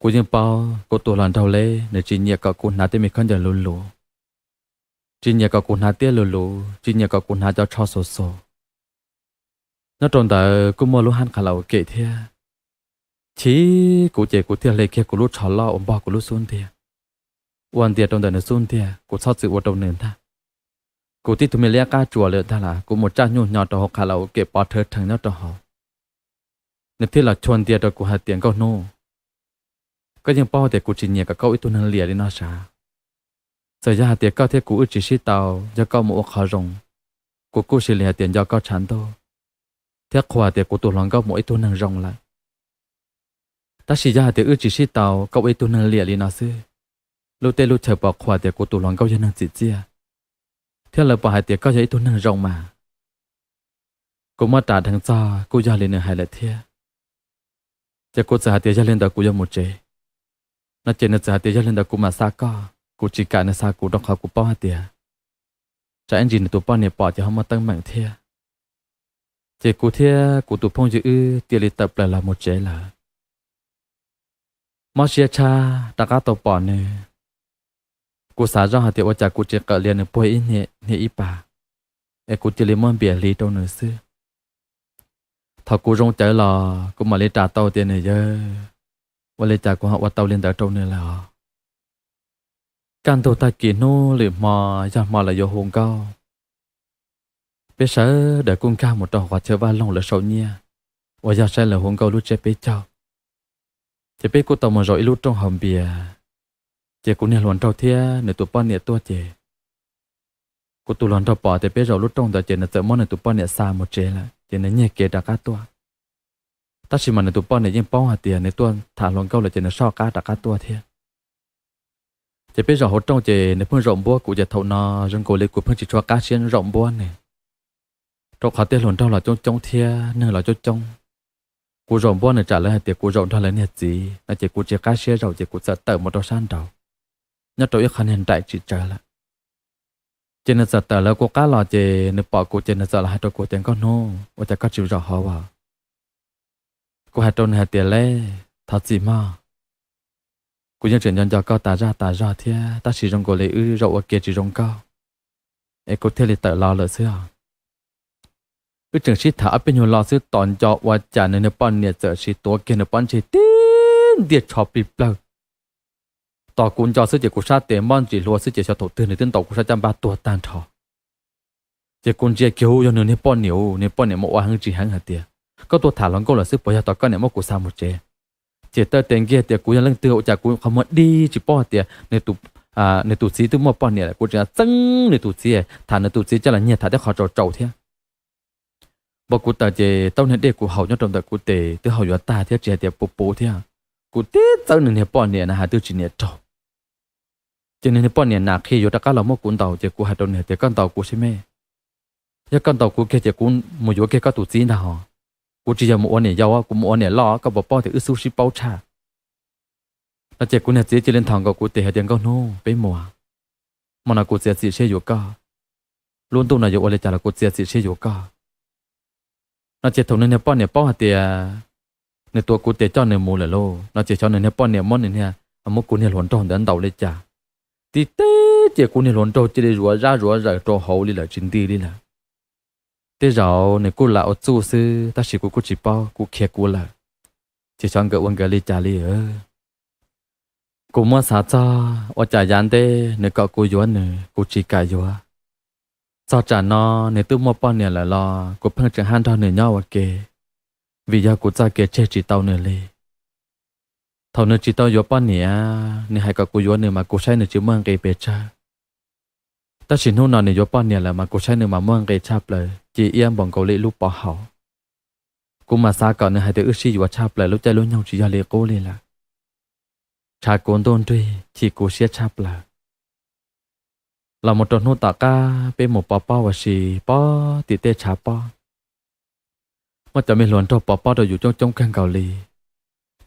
kuv yeej paub kuv tus hluas nraug Leb nws tsis nyiam kom kuv hnav tej me khaub ncaws luv luv, tsis nyiam kom kuv hnav tiab luv luv, tsis nyiam kom kuv hnav cov tsho xus xus. Nyob rau ntawd kuj muaj lub hab kha la u kem thiab. Chim, kuv ces kuv thiaj hle kiag kuv lub tsho loj uas npog kuv lub xub ntiag, ua ntias rau ntawm nws xub ntiag, kuv txhob txwm ua rau nws ntag. Kuv tib tug me liab qab tsuas lawm ntag las, kuv mus tsaj nyuj nyo rau hauv kha la u kem pov rhawv rhees nyob rau hauv. Nws thiaj los chua ntias rau kuv hais tias, Nkauj Hnub, koj yeej paub tias kuv tsis nyiam kom koj ua ib tug neeg liam li no sav. Txawm yog hais tias koj thiab kuv wb tsis sib tau, yog koj mus ua qhov zoo, kuv kuj cia li hais tias nco koj tshav ntuj, thiab qhuas tias kuv tus hluas nkauj mus ua ib tug neeg zoo lawm. Tab sis yog hais tias wb tsis sib tau, koj ua ib tug neeg liam li no xwb, lub teb lub chaw puas qhuas tias kuv tus hluas nkauj yog neeg txim txiaj, thiab lawv puas hais tias koj yog ib tug neeg zoo mas? Kuv muab ras dheev txog kuj yog li nws hais lawm thiab. Ces kuv txawm hais tias, Yog li ntawd kuv yuav mus tsev. No ces nws txawm hais tias, Yog li ntawd kuv mam xa koj. Kuv tsis kam nws xa kuv rau qhov kuv paub hais tias tsam ib ntsis nws tus poj niam pom ces ho muaj teeb meem thiab. Ces kuv thiab kuv tus phooj ywg wb cia li tawm plaws los mus tsev lawm. Mob siab tshaj rov qab tau pom nws, kuv xav zoj hais tias ua cas kuv tsis qawm lias nws puag ib hnia ib pas, es kuv cia li muab npias hliv rau nws xwb. Thaum kuv zoo cawv los kuv mam li ras tau tias, Nws yawg, ua li cas kuv ho ua tau li ntawd rau nws lawm os? Kaj ntug tag kis hnub lwm hmo, yog hmo lawv yuav hu nkauj, peb sawv daws kuj nkag mus rau qhov chaw vaj loog lawv sau nyiaj uas yog saib lawv hu nkauj lub tsiab peb caug. Ces peb kuj tau mus zaum ib lub rooj haus npias. Ces kuv niag hluas nraug thiab nws tus poj niam tuaj ces kuv tus hluas nraug pom tias peb zaum lub rooj ntawd ces nws txawm muab nws tus poj niam xa mus tsev lawm ces nws nyiag kev rov qab tuaj. Tab sis mas nws tus poj niam yeej paub hais tias nws tuaj tham hluas nkauj lawm ces nws soj qab rov qab tuaj thiab. Ces peb zaum hauv rooj ces nws pheej zaum npuab kuv ces thaum no zoo nkaus li kuv pheej tsis tshua qab siab zaum npuab nws, rau qhov tej hluas nraug los coob coob thiab neeg los coob coob. Kuv zaum npuab nws tsam lawv hais tias kuv zaum nrog lawv niag txiv no ces kuv tsis qab siab zaum ces kuv txawm tawm mus rau sab nraud, nyob rau ib qho niag nraim tsis tsawv lawm. Ces nws txawm tawm lawv kuv qab los ces nws pom kuv ces nws txawm los hais rau kuv tias, Nkauj Hnub, ua cas koj tsis zaum hauv as? Kuv hais rau nws hais tias, Leb, thov txim mog, kuv yeej tseem nco nco koj tas zaj tas zog thiab, tab sis zoo nkaus li wb zaum ua ke tsis zoo nkauj, es kuv thiaj li tawm los lawm xwb os. Wb tseem sib tham ob peb nyuag lo xwb tos nco ua cas nws niag poj niam txawm sis tuav kiag nws pob ntseg tib ntiag tsho plig plawg. Tos kuv nco xwb ces kuv sab tes mob ntsis hlua xwb ces xyov thaum twg nws twb ntaus kuv sab caj npab tuag tag nrho. Ces kuv ntsia kiag, hu, yog nws niag poj niam, nws poj niam mus ua heev tsis heev hais tias, Koj tuaj tham hluas nkauj lawm xwb puas yog tos koj niam muab kuv xa mus tsev? Ces taw tes nkiag tias kuv yog leej twg ua cas kuv qhov muag dig tsis paub hais tias nws tus txiv twb muaj poj niam lawm, kuv tseem txeeb nws tus txiv, tham nws tus txiv coj los nyiag tham tej qhov tsaus tsaus thiab. Npau kuv taws ces taub niag dej kuv haus nyob rau ntawm kuv tes twb haus yuav tag thiab tsis hais tias puv puv thiab. Kuv tib txawb nws niag poj niam na hais twb tsis niam raug. Ces nws niag poj niam nam qhi yuav rov qab los muab kuv ntaus ces kuv hais rau nws hais tias, Koj ntaus kuv seb me, yog koj ntaus kuv kiag ces kuv mus yuav kiag koj tus txiv ntag hos. Kuv tsis yog mus ua niam yau, kuv mus ua niam loj, koj puas paub tias wb xub sib paub tshaj? No ces kuv niag txiv cia li nthos nkaus kuv tes hais tias, Nkauj Hnub, peb mus, hmo no kuv txiav txim siab yuav koj. Lub ntuj no yuav ua li cas los kuv txiav txim siab yuav koj. No ces thaum nws niag poj niam paub hais tias nws tuav kuv tes coj nws mus lawm lauj, no ces xyov nws niag poj niam muab nws niag, muab kuv niag hluas nraug ntawd ntaus li cas. Tib teb ces kuv niag hluas nraug cia li zuav zab zuav zaws rau hauv li lawm tsis nti li lawm. Tej zaum nws kuj lam ua txuj xwb tab sis kuv kuj tsis paub, kuv khiav kuv lawm, ces xyov nkawd ua nkawd li cas li. Kuv muab xav txog ua cas yav ntej nws kom kuv yuav nws kuv tsis kam yuav. Txog tsam no nws twb muaj poj niam lawm los kuv pheej tseem hab nrog nws nyob ua ke, vim yog kuv txoj kev tseg tsis tau nws li. Thaum nws tsis tau yuav poj niam, nws hais kom kuv yuav nws mas kuv saib nws tsis muaj nqis pes tsawg. Tab sis hnub no nws yuav poj niam lawm mas kuv saib nws mas muaj nqis tshaj plaws, ci iab npaum nkaus li ib lub pov haum. Kuv mas xav kom nws hais tias wb sib yuav tshaj plaws lub caij lub nyoog tsis yog li qub li lawm. Tshav kuv ntuj nrig chim kuv siab tshaj plaws. Los mus rau hnub tom qab peb mus pov pob ua si, pob tim tej tshav pob, muaj cov me hluas nraug pov pob rau yus coob coob kawg nkaus li.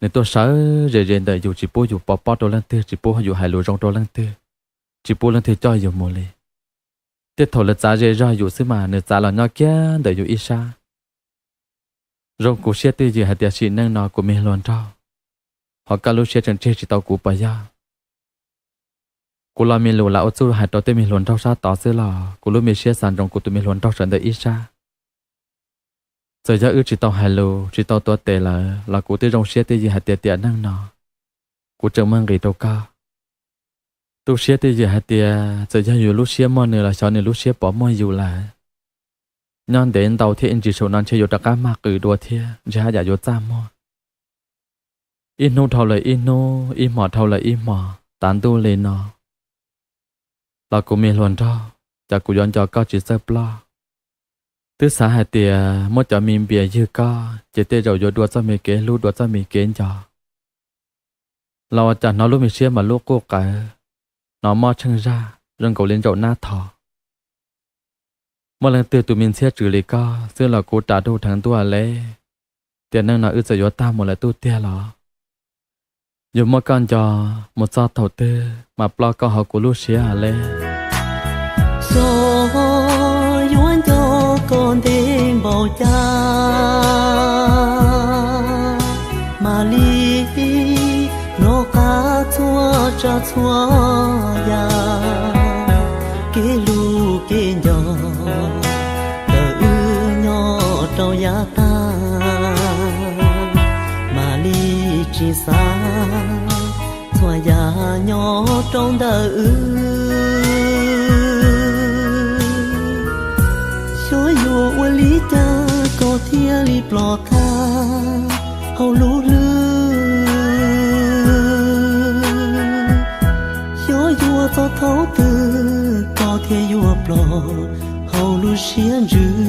Nws tuaj sawv ze ze ntawm yus tsis pub yus pov pob rau leej twg, tsis pub yus hais lus zoo rau leej twg, tsis pub leej twg coj yus mus li. Tej thaum lawv txav ze zog yus xwb mas nws txav los nyob kiag ntawm yus ib sab. Zoo kuv siab twj ywm hais tias sim neej no kuv me hluas nraug, ho koj lub siab tseem tseg tsis tau kuv puas yog? Kuv los me lus lam ua txuj hais rau tej me hluas nraug sab tod xwb los kuv lub me siab xav ntsoov kuv tus me hluas nraug sawv ntawm ib sab. Txawm yog wb tsis tau hais lus tsis tau tuav tes lawm los kuv twb zoo siab twj ywm hais tias tiam neej no kuv tseem muaj nqis rau koj. Tu siab twj ywm hais tias txawm yog yus lub siab muaj nws los xyov nws lub siab puas muaj yus lawm. Nyob ntev ntau thiab ib ntsis saum no ntshe yuav rov qab mag qws dua thiab ntshe haj yam yuav txaj muag. Ib hnub dhau lawm ib hnub, ib hmos dhau lawm ib hmos, tav ntuj li no los kuv me hluas nraug, cas kuv yuav nco koj tsis txawj ploj. Twb xav hais tias muab cov me npias ywg koj ces tej zaum yuav dua txoj me kev hlub dua txoj me kev nco, los ua cas hnov lub me siab mas lub quj qawv, hnov mob tsheej zaj zoo nkaus li ntsaum nab thos. Muaj leej twg tus me ntxhiab tswv li koj xwb los kuv ras duj dheev ntuaj le. Tiam neej no wb txawm yuav tag mus lawm tub tiag los yuav muab koj nco mus txog thaum twg mas ploj koj hauv kuv lub siab le. Xyov yuav nco koj ntev npaum cas mam li hnov qab txhua tsav txhua yam. Kev hlub kev nco ntawm wb nyob rau yav tag mam li tsis xav txhua yam nyob rau ntawm wb. Xyov yuav ua li cas koj thiaj li ploj tag hauv lub hlwb. Xyov yuav txog thaum twg koj thiaj yuav ploj hauv lub siab ntsws.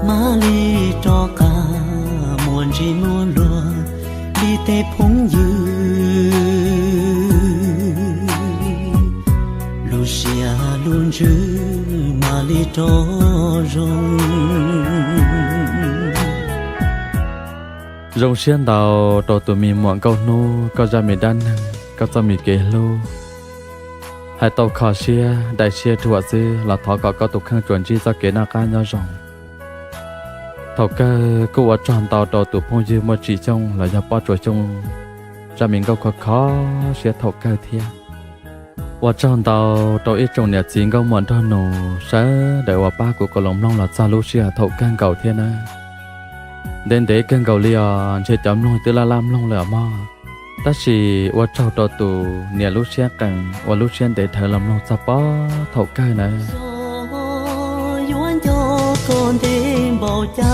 Mam li rov qab muaj ntsis muaj luag li tej phooj ywg, lub siab lub ntsws mam li rov zoo. Zoo siab ntau rau tus me muam Nkauj Hnub koj zaj me dab neeg, koj txoj me kev hlub. Hais tau kho siab daim siab ruam xwb los thov kom koj tus kheej tsuas ntsib txoj kev noj qab nyob zoo. Thaum kawg kuj ua tsaug ntau rau tus phooj ywg Muaj Tsim Xyooj los yog Pob Tsuas Xyooj zaj me nkauj khov kho siab thaum kawg thiab. Ua tsaug ntau rau ib tsoom niam txiv nkauj muam nraug nus sawv daws uas pab kuv los mloog los txog lub sij hawm thaum kawg nkaus thiab nawb. Ntev ntev kawg nkaus li os, ntshe cov mloog twb laj laj mloog lawm os mog. Tab sis ua tsaug rau tus niam lub siab qees uas lub siab ntev dhawv los mloog txog pob thaum kawg nawb. Xyov yuav nco koj ntev npaum cas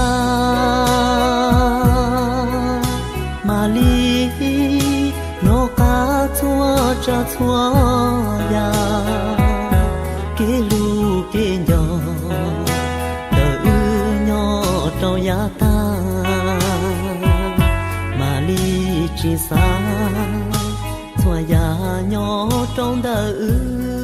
mam li hnov qab txhua tsav txhua yam. Kev hlub kev nco ntawm wb nyob rau yav tag mam li tsis xav txhua yam nyob rau ntawm wb.